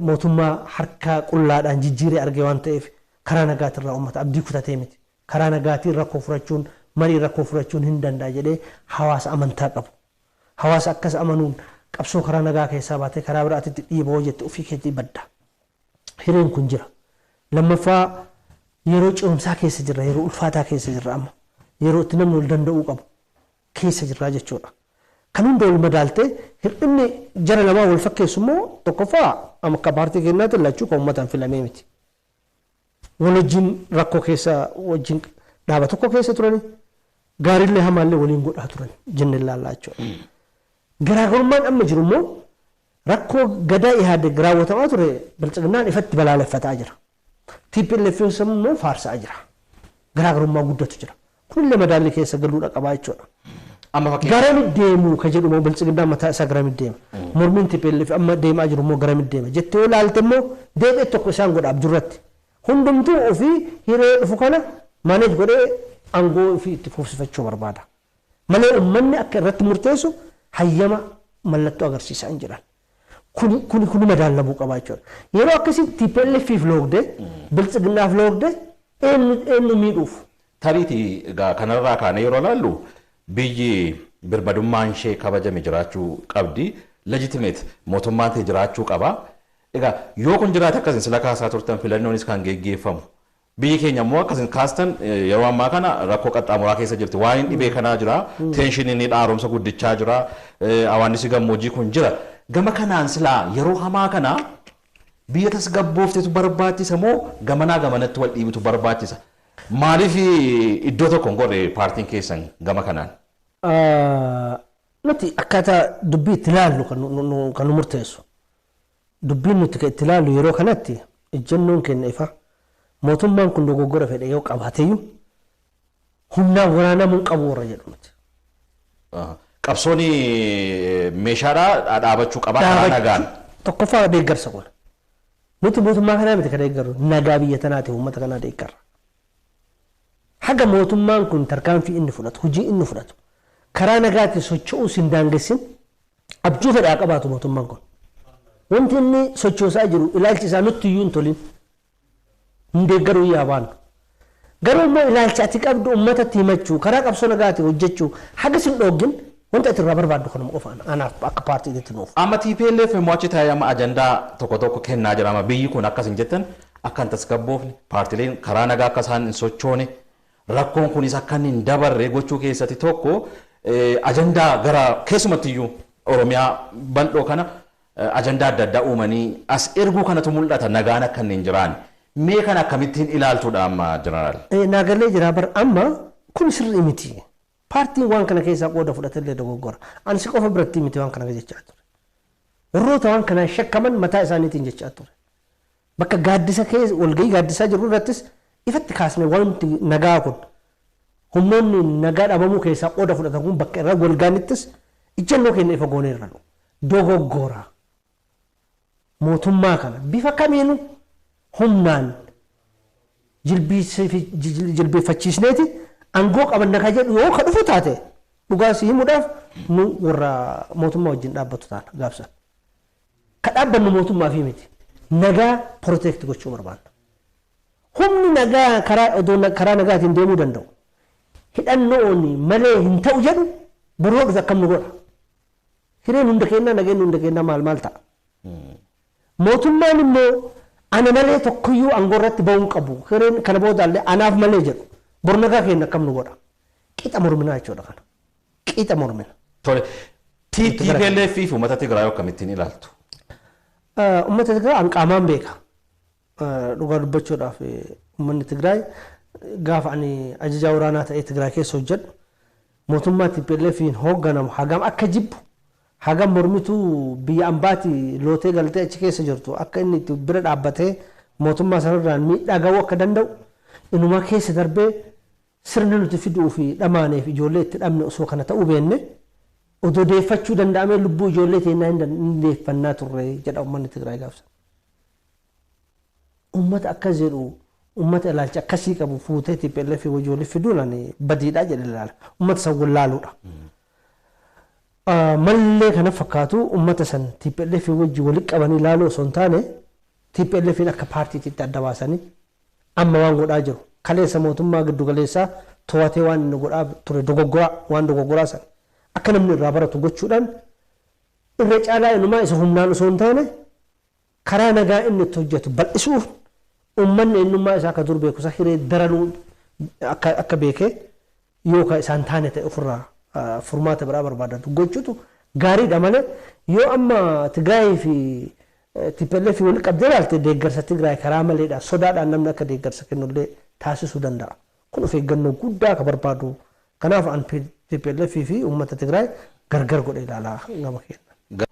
mootummaa harka qullaadhaan jijjiiree arge waan ta'eef karaa nagaatirraa uummata abdii kutatee miti. Karaa nagaatiin rakkoo furachuun, marii rakkoo furachuun hin danda'a jedhee hawaasa amantaa qabu. Hawaasa akkas amanuun qabsoo karaa nagaa keessaa baatee karaa biraatitti dhiiboo jette ofii keetii badda. Hireen kun jira. Lammaffaa, yeroo ce'umsaa keessa jirra, yeroo ulfaataa keessa jirra amma. Yeroo itti namni wal danda'uu qabu keessa jirra jechuudha. Kan hunda wal madaaltee hir'inni jara lamaa wal fakkeessu immoo, tokkoffaa amma akka paartii keenyaatti lachuu kan uummataan filamee miti. Wal wajjin rakkoo keessa wajjin dhaaba tokko keessa turani, gaariillee hamaallee waliin godhaa turan jennee ilaallaa jechuudha. Garaagarummaan amma jiru immoo rakkoo gadaa Ihaadeg raawwatamaa ture Biltsiginnaan ifatti balaaleffataa jira. TPLF immoo faarsaa jira. Garaagarummaa guddatu jira. Kunillee madaalli keessa galuudha qabaa jechuudha. Amma fakkeenya Garami deemuu ka jedhu immoo, Biltsiginnaan mataa isaa garami deema? Mormiin TPLF amma deemaa jiru immoo garami deema jettee yoo ilaalte immoo deebi'ee tokko isaan godha abjurratti. Hundumtuu ofii hiree dhufu kana manage godhee aangoo ofii itti fufsifachuu barbaada. Malee uummanni akka irratti murteessu hayyama mallattoo agarsiisaa hin jiran. Kuni madaalamuu qaba jechuudha. Yeroo akkasitti TPLFif loogde, Biltsiginnaaf loogde, eenyu miidhuuf? Tariitii egaa kanarraa kaanee yeroo ilaallu biyyi birmadummaan ishee kabajame jiraachuu qabdi. Legitimate mootummaan ta'e jiraachuu qaba. Egaa yoo kun jiraate, akkasiin sila kaasaa turtan, filannoonis kan geggeeffamu. Biyyi keenya immoo akkasiin kaastan yeroo ammaa kana rakkoo qaxxaamuraa keessa jirti. Waa'een dhibee kanaa jira. Tension iin haaromsa guddichaa jira. Hawaannisi gammoojjii kun jira. Gama kanaan silaa yeroo hamaa kana biyya tasgabbooftetu barbaachisa moo gamanaa gamanatti wal dhiibutu barbaachisa? Maaliif iddoo tokko hin gorre paartiin keessan gama kanaan? Nuti akkaataa dubbii itti ilaallu kan nu murteessu. Dubbiin nuti itti ilaallu yeroo kanatti ejjennoon keenya ifa. Mootummaan kun dogoggora fedhe yoo qabaateyyuu humnaan waraanamuu qabu warra jedhu nuti. Qabsoon meeshaadhaa dhaabachuu qabaa karaa nagaan. Tokkoffaa deeggarsa kun. Nuti mootummaa kanaa miti kan deeggarru nagaa biyya tanaatiif uummata kanaa deeggarra. Haga mootummaan kun tarkaanfii inni fudhatu hojii inni fudhatu karaa nagaatiin socho'uus hin daangessin abjuu fedhaa qabaatu mootummaan kun. Wanti inni sochoosaa jiru ilaalchi isaa nutti iyyuu hin tolin hin deeggaruu yaa baannu. Garuu immoo ilaalcha ati qabdu uummatatti himachuu karaa qabsoo nagaatiin hojjechuu haga sin dhoogin wanta ati irraa barbaaddu kanuma qofa anaaf akka paartiitti nuuf. Amma TPLF immoo achi taa'ee amma ajandaa tokko tokko kennaa jira. Amma biyyi kun akkas hin jettan akka hin tasgabboofne paartileen karaa nagaa akka isaan hin sochoone rakkoon kunis akka hin dabarre gochuu keessatti tokko ajandaa gara keessumattiyyuu Oromiyaa bal'oo kana ajandaa adda addaa uumanii as erguu kanatu mul'ata nagaan akka hin jiraanne. Mee kana akkamittiin ilaaltudha amma jeneraal? Naagalee jira bar amma kun sirrii miti. Paartiin waan kana keessaa qooda fudhatellee dogoggora. Ani si qofa biratti miti waan kana jechaa ture. Warroota waan kanaan shakkaman mataa isaaniitiin jechaa ture. Bakka gaaddisa keessa walgahii gaaddisaa jiru irrattis ifatti kaasne wanti nagaa kun humnoonni nagaa dhabamuu keessaa qooda fudhatan kun bakka irra walgaanittis ijjannoo keenya ifa goonee irra nu. Dogoggora. Mootummaa kana bifa kamiinuu humnaan jilbeeffachiisneeti aangoo qabanna ka jedhu yoo ka dhufu taate dhugaa si himuudhaaf nu warra mootummaa wajjin dhaabbatu taana gaafsan. Ka dhaabbannu mootummaa fi miti nagaa protect gochuu barbaanna. Humni nagaa karaa odoo karaa nagaatiin deemuu danda'u hidhannoon malee hin ta'u jedhu boroo dhufe akkam nu godha. Hireen hunda kennaa nageenyi hunda kennaa maal maal ta'a. Mootummaan immoo ana malee tokkoyyuu aangoo irratti ba'uu hin qabu. Hireen kana boodaallee anaaf malee jedhu. Bor nagaa keenya akkam nu godha. Qixa morminaa jechuudha kana. Qixa mormina. Tole. TPLF fi uummata Tigraay akkamittiin ilaaltu? Uummata Tigraay an qaamaan beeka. Dhugaa dubbachuudhaaf uummanni Tigraay gaafa ani ajajaa waraanaa ta'ee Tigraay keessa hojjedhu mootummaa TPLFiin hoogganamu hagam akka jibbu hagam mormituu biyya ambaati lootee galtee achi keessa jirtu akka inni itti bira dhaabbatee mootummaa sanarraan miidhaa ga'uu akka danda'u inuma keessa darbee sirna nuti fiduu fi dhamaaneef ijoollee itti dhabne osoo kana ta'uu beenne odoo deeffachuu danda'amee lubbuu ijoollee teennaa hin deeffannaa turre jedha uummanni Tigraay gaafsan. Uummata akkas jedhu uummata ilaalcha akkasii qabu fuutee TPLF ijoollee fiduun ani badiidhaa jedhe ilaala. Uummata san wallaaluudha. Mallee kana fakkaatu uummata san TPLF wajji walitti qabanii ilaaluu osoo hin taane TPLF akka paartiitti adda baasanii amma waan godhaa jiru. Kaleessa mootummaa giddu galeessaa to'atee waan inni godhaa ture dogoggoraa waan dogoggoraa san akka namni irraa baratu gochuudhaan irra caalaa innumaa isa humnaan osoo hin taane karaa nagaa inni itti hojjetu bal'isuuf uummanni eenyummaa isaa akka dur beeku isa hiree daranuu akka beekee yookaan isaan taane ta'e ofirraa furmaata biraa barbaadatu gochuutu gaariidha malee yoo amma Tigraay fi TPLF wal qabdee ilaalte deeggarsa Tigraay karaa maleedha sodaadhaan namni akka deeggarsa kennullee taasisuu danda'a. Kun of eeggannoo guddaa akka barbaadu kanaaf an TPLF fi uummata Tigraay gargar godhe ilaalaa gama keenya.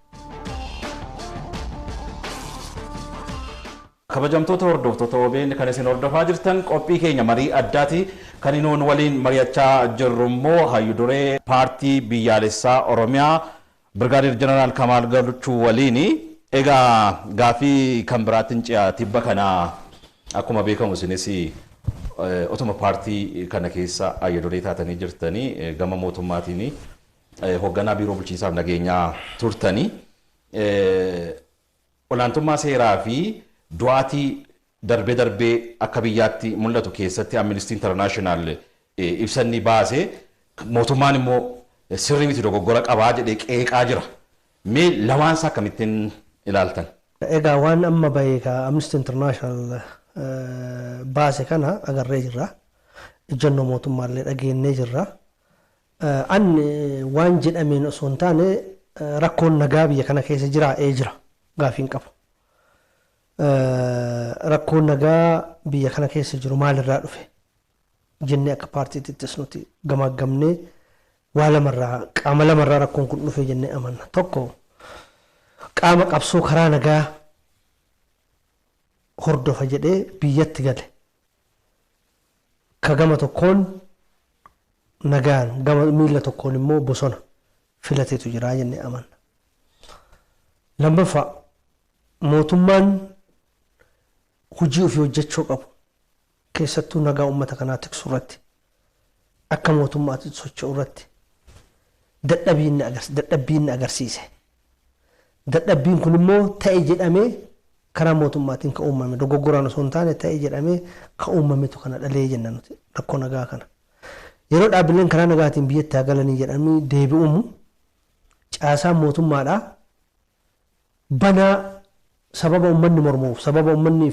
Kabajamtoota hordoftoota OBN kan isin hordofaa jirtan qophii keenya marii addaati. Kan inuun waliin mari'achaa jirru immoo hayyu duree paartii biyyaalessaa Oromiyaa Birgaadeer Jeneraal Kamaal Galchuu waliini. Egaa gaafii kan biraatiin ce'a tibba kana akkuma beekamu isinis otuma paartii kana keessa hayyu duree taatanii jirtanii gama mootummaatiin hoogganaa biiroo bulchiinsaaf nageenyaa turtanii olaantummaa seeraa fi du'aatii darbee darbee akka biyyaatti mul'atu keessatti Amnesty International ibsanni baase mootummaan immoo sirrii miti dogoggora qabaa jedhee qeeqaa jira. Mee lamaansaa akkamittiin ilaaltan? Egaa waan amma bahe ka Amnesty International baase kana agarree jirra. Ejjennoo mootummaallee dhageennee jirra. Anni waan jedhameen osoo hin taane rakkoon nagaa biyya kana keessa jira ee jira gaafiin qabu. Rakkoon nagaa biyya kana keessa jiru maalirraa dhufe jennee akka paartiittis nuti gamaggamnee Waa lamarraa, qaama lamarraa rakkoon kun dhufe jennee amanna. Tokko, qaama qabsoo karaa nagaa hordofa jedhee biyyatti gale. Ka gama tokkoon nagaan, gama miila tokkoon immoo bosona filateetu jira jennee amanna. Lammaffaa, mootummaan hojii ofii hojjechuu qabu, keessattuu nagaa uummata kanaa tiksuu irratti, akka mootummaatti socho'u irratti dadhabbii inni agarsiise. Dadhabbiin kun immoo ta'e jedhamee karaa mootummaatiin kan uumame, dogoggoraan osoo hin taane ta'e jedhamee kan uumametu kana dhalee jenna nuti rakkoo nagaa kana. Yeroo dhaabbileen karaa nagaatiin biyyatti haa galanii jedhamanii deebi'umu, caasaan mootummaadhaa banaa sababa uummanni mormuuf, sababa uummanni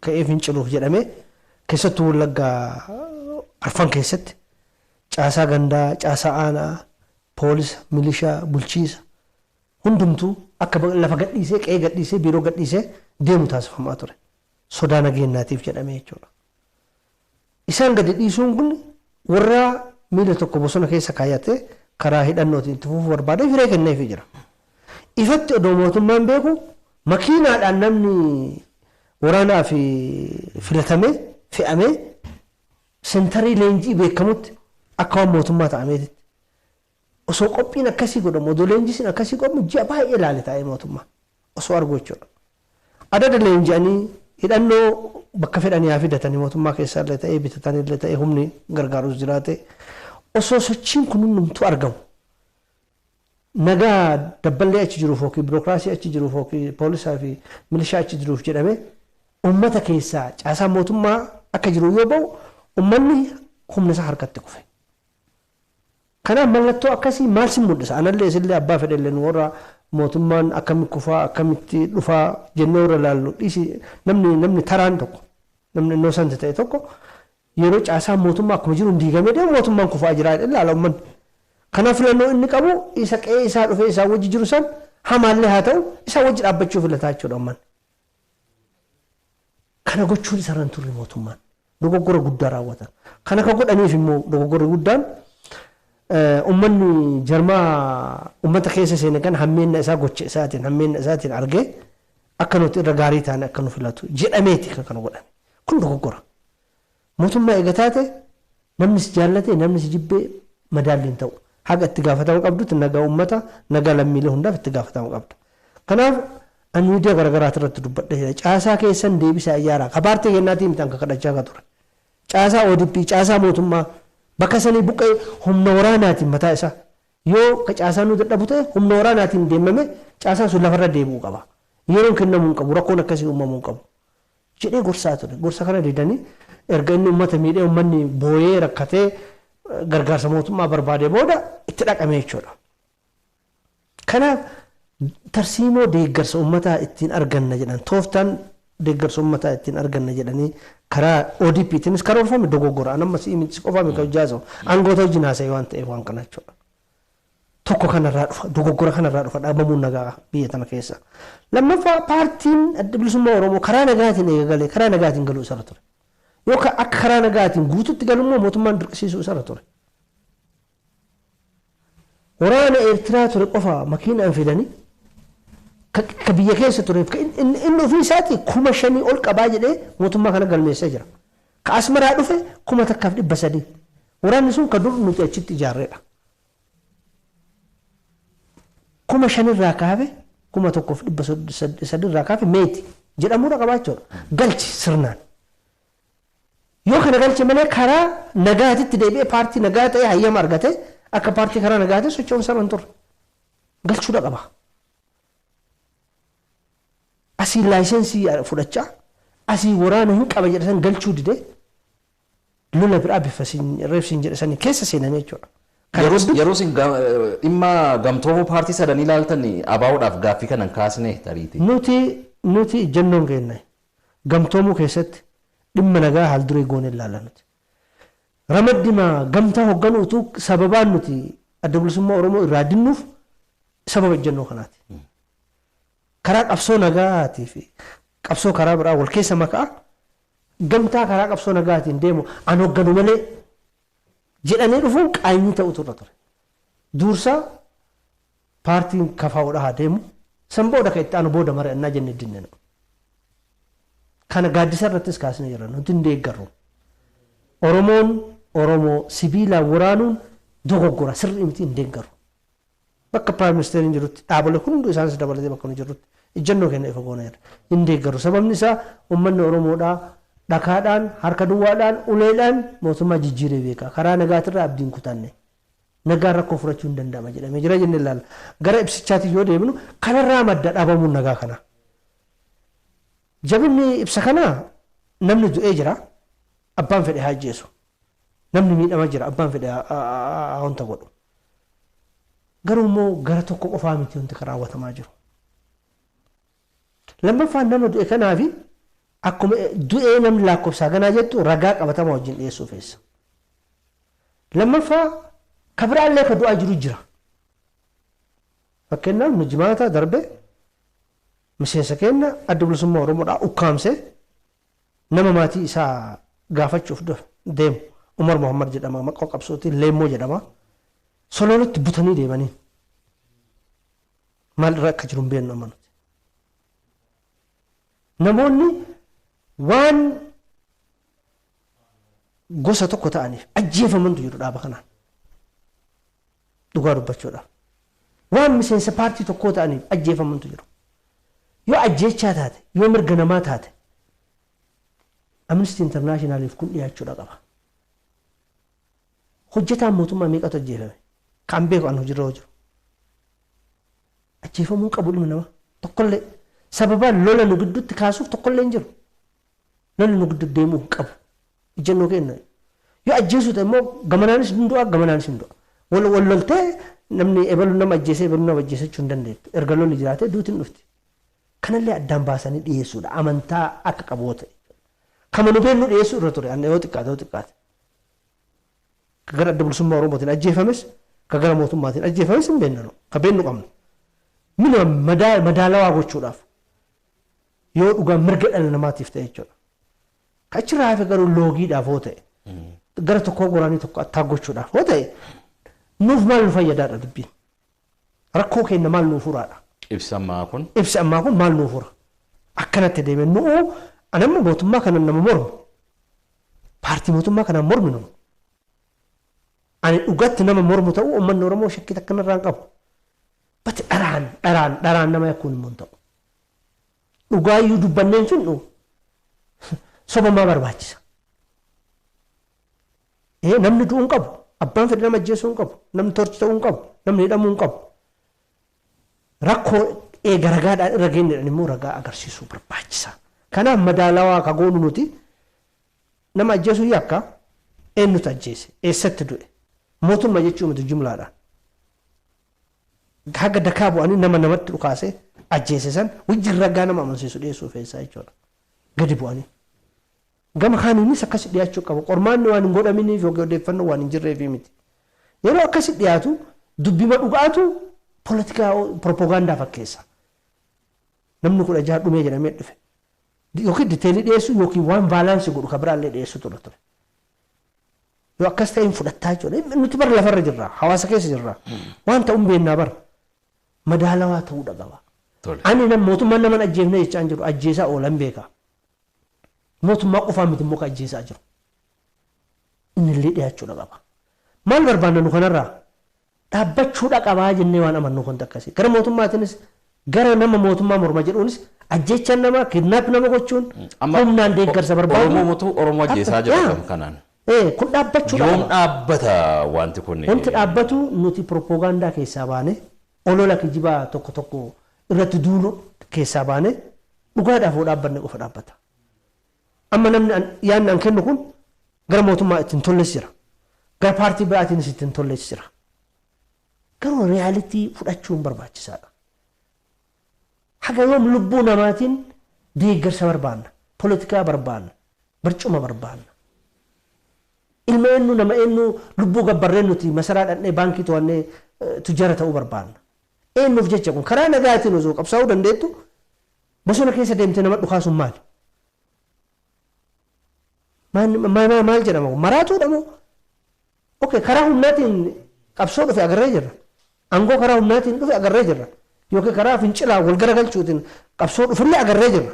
ka'ee finciluuf jedhamee, keessattuu Wallaggaa arfan keessatti caasaa gandaa, caasaa aanaa, poolisa, milishaa, bulchiisa hundumtuu akka lafa gadhiisee, qe'ee gadhiisee, biiroo gadhiisee deemu taasifamaa ture. Sodaa nageenyaatiif jedhamee jechuudha. Isaan gadi dhiisuun kun warra miila tokko bosona keessa kaayyatee karaa hidhannootiin itti fufuu barbaadee firee kenneefii jira. Ifatti odoo mootummaan beeku makiinaadhaan namni waraanaa fi filatamee fe'amee sentarii leenjii beekamutti akka waan mootummaa ta'ameetitti. Osoo qophiin akkasii godhamu, odoo leenjisiin akkasii godhamu, ji'a baay'ee ilaale taa'ee mootummaa osoo argu jechuudha. Adada leenji'anii hidhannoo bakka fedhanii haa fidatanii, mootummaa keessaa illee ta'ee bitatanii illee ta'ee, humni gargaarus jiraate, osoo sochiin kun hundumtuu argamu, nagaa dabballee achi jiruuf yookiin biirokiraasii achi jiruuf yookiin poolisaa fi milishaa achi jiruuf jedhamee uummata keessaa caasaa mootummaa akka jiru yoo ba'u, uummanni humna isaa harkatti kufe. Kanaaf mallattoo akkasii maal si mul'isa? Anallee isillee abbaa fedhellee nu warra mootummaan akkamitti kufaa, akkamitti dhufaa jennee warra ilaallu dhiisi, namni taraan tokko, namni innocent ta'e tokko, yeroo caasaan mootummaa akkuma jiru diigamee deemu, mootummaan kufaa jira ilaala uummanni. Kanaaf filannoo inni qabu isa qe'ee isaa dhufee isaa wajji jiru san hamaallee haa ta'u isaa wajji dhaabbachuu filataa jechuudha uummanni. Kana gochuun isarra hin turre mootummaan. Dogoggora guddaa raawwatan. Kana kan godhaniif immoo dogoggorri guddaan uummanni jarmaa uummata keessa seene kan hammeenna isaa gocha isaatiin, hammeenna isaatiin argee akka nuti irra gaarii taane akka nu filatu jedhameeti kan kana godhame. Kun dogoggora. Mootummaa eega taate namni si jaallate, namni si jibbee madaalli hin ta'u. Haga itti gaafatama qabdutti nagaa uummata, nagaa lammiilee hundaaf itti gaafatama qabda. Kanaaf ani miidiyaa garaagaraa irratti dubbadhee, caasaa keessan deebisaa ijaaraa. Ka paartii kennaatii miti kan kadhachaa kan ture. Caasaa ODP, caasaa mootummaa bakka sanii buqqee humna waraanaatiin mataa isaa. Yoo ka caasaan nu dadhabu ta'e humna waraanaatiin deemame caasaan sun lafarra deebi'uu qaba. Yeroon kennamuu hin qabu, rakkoon akkasii uumamuu hin qabu jedhee gorsaa ture. Gorsa kana didanii erga inni uummata miidhee, uummanni booyee rakkatee gargaarsa mootummaa barbaade booda itti dhaqame jechuudha. Kanaaf tarsiimoo deeggarsa uummataa ittiin arganna jedhan, tooftaan deeggarsa uummataa ittiin arganna jedhanii karaa ODP'tiinis karoorfame dogoggora. An amma si qofaa miti hojjaasamu. Aangoota wajjin haasa'e waan ta'eef waan kana jechuudha. Tokko kanarraa dhufa, dogoggora kanarraa dhufa dhaabamuun nagaa biyya tana keessa. Lammaffaa, paartiin Adda Bilisummaa Oromoo karaa nagaatiin eegalee karaa nagaatiin galuu isarra ture. Yookaan akka karaa nagaatiin guututti galummoo mootummaan dirqisiisuu isarra ture. Waraana Eertiraa ture qofa makiinaan fidanii ka biyya keessa tureef inni ofii isaatii 5,000 ol qabaa jedhee mootummaa kana galmeessee jira. Ka Asmaraa dhufe 1,300. Waraanni sun ka dur nuti achitti ijaarredha. 5,000rraa kaafe, 1,300rraa kaafe meeti jedhamuudha qabaachuudha. Galchi sirnaan. Yoo kana galche malee karaa nagaatitti deebi'ee paartii nagaa ta'ee hayyama argate akka paartii karaa nagaatti socho'uun sarara hin turre. Galchuudha qaba. Asii laayisensii fudhachaa, asii waraana hin qaba jedhe san galchuu didee lola biraa bifa reebsiin jedhe sanii keessa seename jechuudha. Yeroo isin dhimma gamtoomuu paartii sadanii ilaaltan ABO'dhaaf gaaffii kana hin kaasne tariiti. Nuti ejjennoon keenya gamtoomuu keessatti dhimma nagaa haal duree goone ilaalla nuti. Ramaddima gamtaa hoogganuu utuu sababaan nuti Adda Bilisummaa Oromoo irraa dinnuuf sababa ejjennoo kanaati. Karaa qabsoo nagaatii fi qabsoo karaa biraa wal keessa makaa gamtaa karaa qabsoo nagaatiin deemu an hoogganu malee jedhanii dhufuun qaanyii ta'utu irra ture. Dursa paartiin kafaa'uudha haa deemu. San booda kan itti aanu booda mari'annaa jennee dinne. Kana gaaddisa irrattis kaasnee jirra. Nuti hin deeggarru. Oromoon Oromoo sibiilaan waraanuun dogoggora, sirrii miti, hin deeggaru. Bakka prime ministeriin jirutti, dhaabolee hundi isaanis dabalatee bakka nu jirrutti ijjannoo kenna ifa goona jirra. Hin deeggaru. Sababni isaa uummanni Oromoodhaa dhakaadhaan, harka duwwaadhaan, uleedhaan mootummaa jijjiiree beeka. Karaa nagaatirraa abdiin kutanne. Nagaan rakkoo furachuu hin danda'ama jedhamee jira jennee ilaalla. Gara ibsichaatti yoo deemnu, kanarraa madda dhabamuun nagaa kana. Jabinni ibsa kanaa, namni du'ee jira, abbaan fedhe haa ajjeesu. Namni miidhama jira, abbaan fedhe haa wanta godhu. Garuu immoo gara tokko qofaa miti wanti kan raawwatamaa jiru. Lammaffaan, nama du'e kanaafi akkuma du'ee namni lakkoofsaa ganaa jettu ragaa qabatamaa wajjin dhiyeessuu feessa. Lammaffaa, ka biraallee ka du'aa jiru jira. Fakkeenyaaf, nu jimaata darbe miseensa keenya Adda Bilisummaa Oromoodhaa ukkaamsee nama maatii isaa gaafachuuf deemu, Umar Muhammad jedhama, maqaa qabsootiin Leemmoo jedhama. Sololotti butanii deemanii maal irra akka jiru hin beeknu amma nuti. Namoonni waan gosa tokko ta'aniif ajjeefamantu jiru dhaaba kanaan. Dhugaa dubbachuudhaaf. Waan miseensa paartii tokkoo ta'aniif ajjeefamantu jiru. Yoo ajjeechaa taate, yoo mirga namaa taate, Amnesty Internationaliif kun dhiyaachuudha qaba. Hojjetaan mootummaa meeqatu ajjeefame? Kan beeku an hojiirra jiru. Ajjeefamuu qabu ilmi namaa tokkollee. Sababa lola nu gidduutti kaasuuf tokkollee hin jiru. Lolli nu gidduutti deemuu hin qabu. Ijjannoo kenna. Yoo ajjeesuu ta'e immoo gamanaanis hin du'a, gamanaanis hin du'a. Wal wal loltee namni ebalu nama ajjeesee ebalu nama ajjeesee jechuu hin dandeettu. Erga lolli jiraatee duuti hin dhufti. Kanallee addaan baasanii dhiyeessuudha. Amantaa akka qabu yoo ta'e. Kama nu beeknu dhiyeessuu irra ture. Yoo xiqqaate yoo xiqqaate. Ka gara Adda Bilisummaa Oromootiin ajjeefames, ka gara mootummaatiin ajjeefames hin beeknu. Ka beeknu qabna. Minima madaalawaa gochuudhaaf yoo dhugaan mirga dhala namaatiif ta'e jechuudha. Ka achirraa hafe garuu loogiidhaaf yoo ta'e, gara tokkoo goraanii tokko attaa gochuudhaaf yoo ta'e, nuuf maal nu fayyadaadha dubbiin? Rakkoo keenya maal nuu furaadha? Ibsa ammaa kun. Ibsi ammaa kun maal nuu fura? Akkanatti deeme nu'u anamma mootummaa kana nama mormu. Paartii mootummaa kanaan morminu. Ani dhugatti nama mormu ta'uu uummanni Oromoo shakkii takka narraa hin qabu. Bati dharaan dharaan dharaan nama yakkuun immoo hin ta'u. Dhugaayyuu dubbanneen finnu soba maa barbaachisa? Ee, namni du'uu hin qabu. Abbaan fedhe nama ajjeesuu hin qabu. Namni torchi ta'uu hin qabu. Namni hidhamuu hin qabu. Rakkoo eega ragaadhaan irra geenyedhaan immoo ragaa agarsiisuu barbaachisa. Kanaaf madaalawaa ka goonu nuti nama ajjeesuu yakka, eenyutu ajjeese, eessatti du'e, mootummaa jechuu miti jumlaadhaan. Haga dakaa bu'anii nama namatti dhukaase ajjeese san wajjin ragaa nama amansiisu dhiyeessuu feessaa jechuudha. Gadi bu'anii. Gama kaaniinis akkasi dhiyaachuu qaba. Qormaanni waan hin godhaminiif yookiin odeeffannoo waan hin jirreefi miti. Yeroo akkasi dhiyaatu dubbima dhugaatu poolitikaa propoogaandaa fakkeessa. Namni 16 dhumee jedhamee dhufe. Yookiin detailii dhiyeessuu yookiin waan balance godhu kan biraallee dhiyeessuu ture ture. Yoo akkas ta'e hin fudhattaa jechuudha. Nuti bara lafarra jirra. Hawaasa keessa jirra. Waan ta'uun beennaa bara. Madaalawaa ta'uudha qaba. Ani nam mootummaan nama ajjeefne jechaa hin jiru. Ajjeesaa oolan beeka. Mootummaa qofaa miti immoo kan ajjeesaa jiru. Inni illee dhiyaachuudha qaba. Maal barbaanna nu kanarraa? Dhaabbachuudha qabaa jennee waan amannu wanta akkasii. Gara mootummaatiinis, gara nama mootummaa morma jedhuunis, ajjeechaan namaa, kidnap nama gochuun, humnaan deeggarsa barbaadu. Oromoo Oromoo ajjeesaa jira kam kanaan. Kun dhaabbachuudha Yoom dhaabbata wanti kun? Wanti dhaabbatu nuti propoogaandaa keessaa baane, olola kijibaa tokko tokko irratti duulu keessaa baane, dhugaadhaaf yoo dhaabbanne qofa dhaabbata. Amma namni yaadni an kennu kun gara mootummaa ittiin tolles jira. Gara paartii biraatiinis ittiin tolles jira. Garuu reality fudhachuun barbaachisaadha. Haga yoom lubbuu namaatiin deeggarsa barbaanna, poolitikaa barbaanna, barcuma barbaanna? Ilma eenyu, nama eenyu lubbuu gabbarreen nuti masaraa dhaqnee baankii to'annee tujjara ta'uu barbaanna? Eenyuuf jecha kun? Karaa nagaatiin osoo qabsaa'uu dandeettu bosona keessa deemtee nama dhukaasuun maali? Maal jedhama kun? Maraatuudha moo? Okay, karaa humnaatiin qabsoo dhufe agarree jirra. Aangoo karaa humnaatiin dhufe agarree jirra. Yookiin karaa fincilaa wal garagalchuutiin qabsoo dhufullee agarree jirra.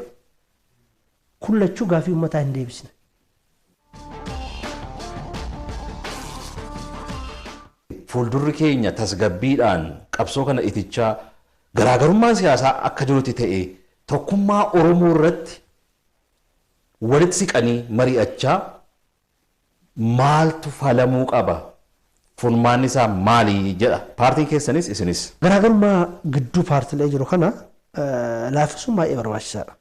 Kun lachuu gaafii uummataa hin deebisne. Fuuldurri keenya tasgabbiidhaan qabsoo kana itichaa garaagarummaan siyaasaa akka jirutti ta'e tokkummaa Oromoo irratti walitti siqanii mari'achaa maaltu falamuu qaba? Furmaanni isaa maali jedha. Paartiin keessanis isinis. Garaagarummaa gidduu paartiilee jiru kana laaffisuun baay'ee barbaachisaadha.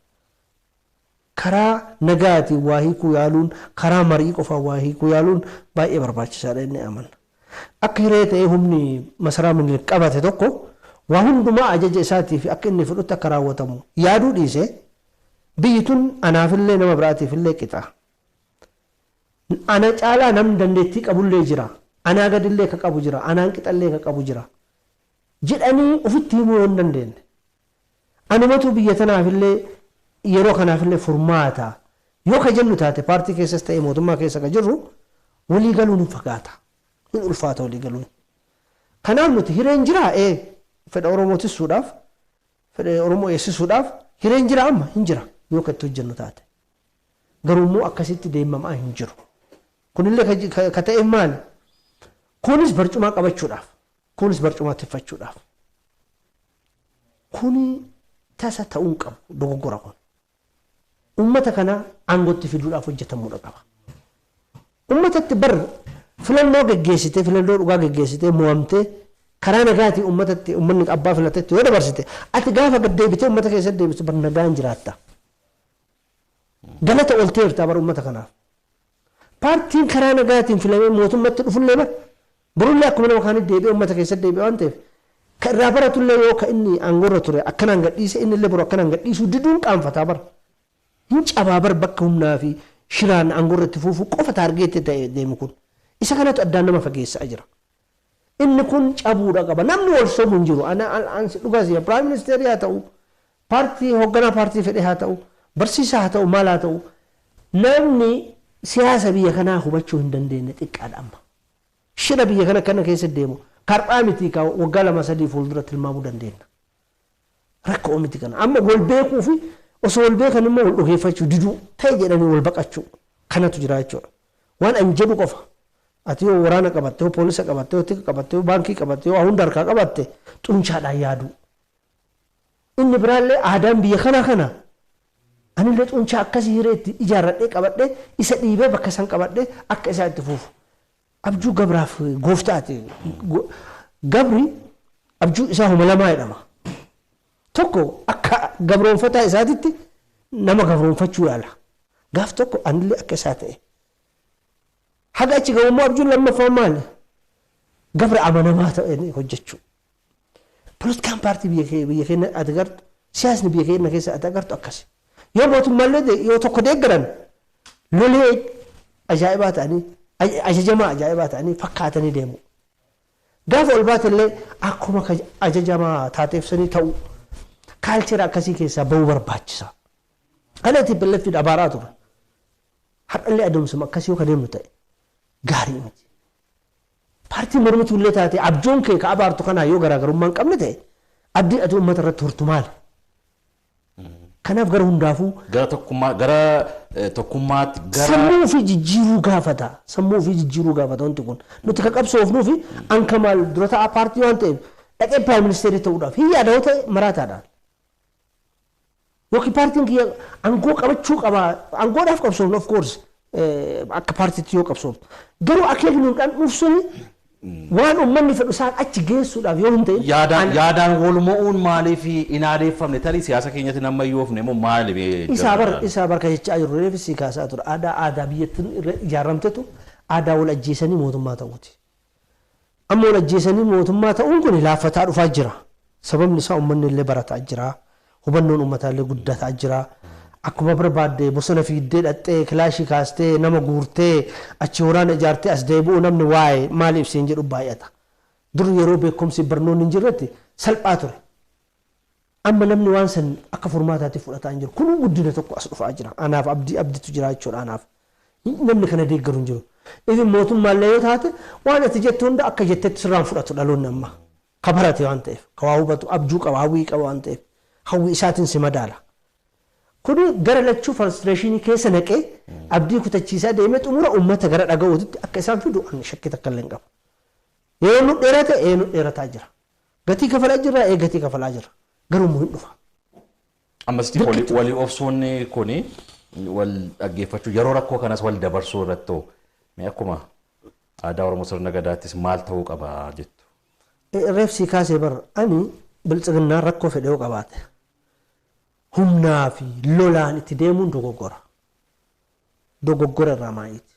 Karaa nagaatiin waa hiikuu yaaluun, karaa marii qofaan waa hiikuu yaaluun baay'ee barbaachisaadha inni amanna. Akka hiree ta'ee humni masaraa Minilik qabate tokko waa hundumaa ajaja isaatii fi akka inni fedhutti akka raawwatamu yaaduu dhiisee biyyi tun anaafillee nama biraatiifillee qixa. Ana caalaa namni dandeettii qabullee jira. Anaa gadillee ka qabu jira. Anaan qixallee ka qabu jira. Jedhanii ofitti himuu yoo hin dandeenye. Anumatu biyya tanaafillee yeroo kanaafillee furmaata. Yoo ka jennu taate paartii keessas ta'e mootummaa keessa ka jirru walii galuun hin fagaata. Hin ulfaata walii galuun. Kanaaf nuti hireen jiraa fedha Oromoo tissuudhaaf, fedha Oromoo eegsisuudhaaf hireen jira amma hin jira yoo ka itti hojjennu taate. Garuu immoo akkasitti deemamaa hin jiru. Kunillee ka ta'e maali? Kunis barcumaa qabachuudhaaf, kunis barcumaa tiffachuudhaaf. Kuni tasa ta'uu hin qabu dogoggora kun. Uummata kana aangootti fiduudhaaf hojjetamuudha qaba. Uummatatti bar filannoo geggeessitee, filannoo dhugaa geggeessitee mo'amtee karaa nagaatiin uummatatti uummanni abbaa filatetti yoo dabarsite ati gaafa gad deebitee uummata keessatti deebistu bar nagaan jiraatta. Galata oolteerta bar uummata kanaaf. Paartiin karaa nagaatiin filamee mootummatti dhufullee bar borullee akkuma nama kaanitti deebi'ee uummata keessatti deebi'ee waan ta'eef kan irraa baratullee yoo ka inni aangoorra ture akkanaan gadhiise inni illee boru akkanaan gadhiisuu diduun qaanfataa bara. Hin cabaa bar bakka humnaa fi shiraan aangoorra itti fuufuu qofa taargeetti ta'e deemu kun. Isa kanatu addaan nama fageessaa jira. Inni kun cabuudha qaba. Namni wal sobu hin jiru. Dhugaas prime ministeerii haa ta'u, paartii hoogganaa paartii fedhe haa ta'u, barsiisaa haa ta'u, maal haa ta'u. Namni siyaasa biyya kanaa hubachuu hin dandeenye xiqqaadha amma. Shira biyya kana kana keessa deemu karphaa miti ka waggaa 2-3 fuuldura tilmaamuu dandeenya. Rakkoo miti kana. Amma wal beekuu fi osoo wal beekan immoo wal dhugeeffachuu diduu ta'e jedhanii wal baqachuu kanatu jira jechuudha. Waan an jedhu qofa. Ati yoo waraana qabatte, yoo poolisa qabatte, yoo tika qabatte, yoo baankii qabatte, yoo hunda harkaa qabatte xunchaadhaan yaaduu. Inni biraallee aadaan biyya kanaa kana anillee xuncaa akkasii hiree itti ijaarradhee qabadhee isa dhiibee bakka san qabadhee akka isaa itti fufu. Abjuu gabraaf gooftaati. Gabri abjuu isaa homa lamaa jedhama. Tokko akka gabroonfataa isaatitti nama gabroonfachuu yaala. Gaaf tokko anillee akka isaa ta'e. Haga achi ga'u immoo abjuun lammaffaan maali? Gabra amanamaa ta'e hojjechuu. Poolitikaan paartii biyya keenya ati agartu, siyaasni biyya keenya keessa ati agartu akkasi. Yoo mootummaallee yoo tokko deeggaran lolee ajaa'ibaa ta'anii ajajamaa ajaa'ibaa ta'anii fakkaatanii deemu. Gaafa ol baate illee akkuma ajajamaa taateef sanii ta'u kaalchera akkasii keessaa bahuu barbaachisa. Kana TPLF abaaraa ture. Har'allee adeemsuma akkasii yoo ka deemnu ta'e gaarii miti. Paartii mormituu illee taate abjuun kee ka abaartu kanaa yoo garaagarummaa hin qabne ta'e abdii ati uummata irratti hortu maali? Kanaaf gara hundaafuu Gara tokkummaa gara tokkummaatti gara sammuu ofii jijjiiruu gaafata. Sammuu ofii jijjiiruu gaafata wanti kun. Nuti ka qabsoofnuu fi anka maal dura ta'a paartii waan ta'eef dhaqee prime ministeerii ta'uudhaaf hin yaada yoo ta'e maraataadhaan. Yookiin paartiin kiyya aangoo qabachuu qaba. Aangoodhaaf qabsoofnu of course akka paartiitti yoo qabsoofnu. Garuu akeekni nuun dhandhuuf suni waan uummanni fedhu isaan achi geessuudhaaf yoo hin ta'in Yaadaan wal mo'uun maaliif hin aadeeffamne tarii siyaasa keenyatti nama yoofne immoo maali? Isaa bar ka jechaa jiru reefi si kaasaa ture. Aadaa biyyattiin irra ijaaramtetu aadaa wal ajjeesanii mootummaa ta'uuti. Amma wal ajjeesanii mootummaa ta'uun kun laaffataa dhufaa jira. Sababni isaa uummanni illee barataa jira. Hubannoon uummataa illee guddataa jira. Akkuma barbaadde bosona fiiddee dhaxxee kilaashii kaastee nama guurtee achi waraana ijaartee as deebi'u namni waa'ee maaliif siin jedhu baay'ata. Dur yeroo beekumsi barnoonni hin jirretti salphaa ture. Amma namni waan san akka furmaataatti fudhataa hin jiru. Kun guddina tokko as dhufaa jira. Anaaf abdiitu jira jechuudha anaaf. Namni kana deeggaru hin jiru. Ifin mootummaallee yoo taate waan ati jettu hunda akka jettetti sirraan fudhatu dhaloonni amma. Ka barate waan ta'eef, ka waa hubatu, abjuu qaba, hawwii qaba waan ta'eef, hawwii isaatiin si madaala. Kuni gara lachuu frustration keessa naqee abdii kutachiisaa deemee xumura uummata gara dhaga'uutitti akka isaan fidu ani shakkii takka illee hin qabu. Yeroo nu dheerate ee nu dheerataa jira. Gatii kafalaa jirra ee gatii kafalaa jira. Garuu immoo hin dhufa. Ammasitti walii obsuun kuni wal dhaggeeffachuu yeroo rakkoo kanas wal dabarsuu irratti mee akkuma aadaa Oromoo sirna gadaattis maal ta'uu qaba jettu? Reefsii kaasee bara ani biltsiginnaan rakkoo fedhe yoo qabaate humnaa fi lolaan itti deemuun dogoggora. Dogoggora irraa maayiiti.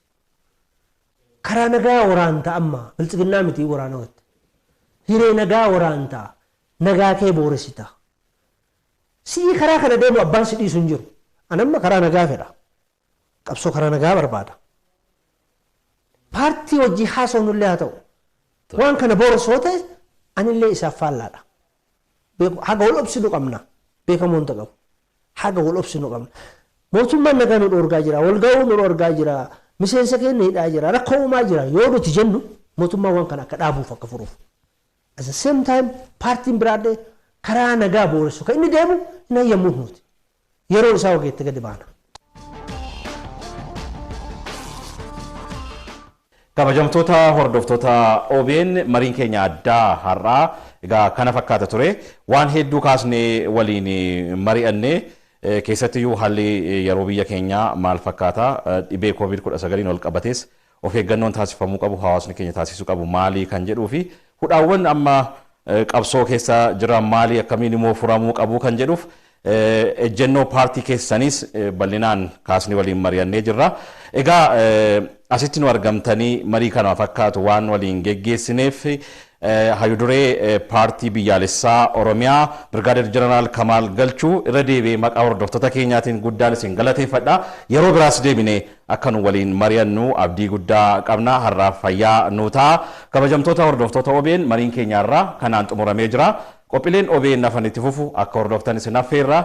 Karaa nagaa waraanta amma biltsiginnaa miti waraana watti. Hiree nagaa waraanta nagaa kee booressita. Si'ii karaa kana deemu abbaan si dhiisu hin jiru. Ani amma karaa nagaa fedha. Qabsoo karaa nagaa barbaada. Paartii hojii haasofnullee haa ta'u. Waan kana booressoo ta'e anillee isaaf faallaadha. Haga wal obsinu qabna. Beekamoo hin qabu. Haga wal obsinu qabna. Mootummaan nagaa nu dhoorgaa jira. Wal ga'uu nu dhoorgaa jira. Miseensa keenya hidhaa jira. Rakkoo uumaa jira. Yoo nuti jennu mootummaan waan kana akka dhaabuuf akka furuuf. At the same time paartiin biraallee karaa nagaa booressu kan inni deemu hin hayyamuuf nuti. Yeroo isaa ogeetti gadi baana. Kabajamtoota hordoftoota OBN, mariin keenya addaa har'aa egaa kana fakkaata ture. Waan hedduu kaasnee waliin mari'annee, keessattiyyuu haalli yeroo biyya keenyaa maal fakkaata, dhibee COVID-19 wal qabatees of eeggannoon taasifamuu qabu, hawaasni keenya taasisuu qabu maalii kan jedhuu fi hudhaawwan amma qabsoo keessa jiran maalii, akkamiin immoo furamuu qabu kan jedhuuf ejjennoo paartii keessanis bal'inaan kaasnee waliin mari'annee jirra. Egaa asitti nu argamtanii marii kana fakkaatu waan waliin geggeessineef hayyuduree paartii biyyaalessaa Oromiyaa Birgaadeer Jeneraal Kamaal Galchuu irra deebi'ee maqaa hordoftoota keenyaatiin guddaan isin galateeffadha. Yeroo biraas deebinee akka nu waliin mari'annu abdii guddaa qabna. Har'aaf fayyaa nu ta'a. Kabajamtoota hordoftoota OBN, mariin keenya irraa kanaan xumuramee jira. Qophiileen OBN hafan itti fufu, akka hordoftan isin affeerra.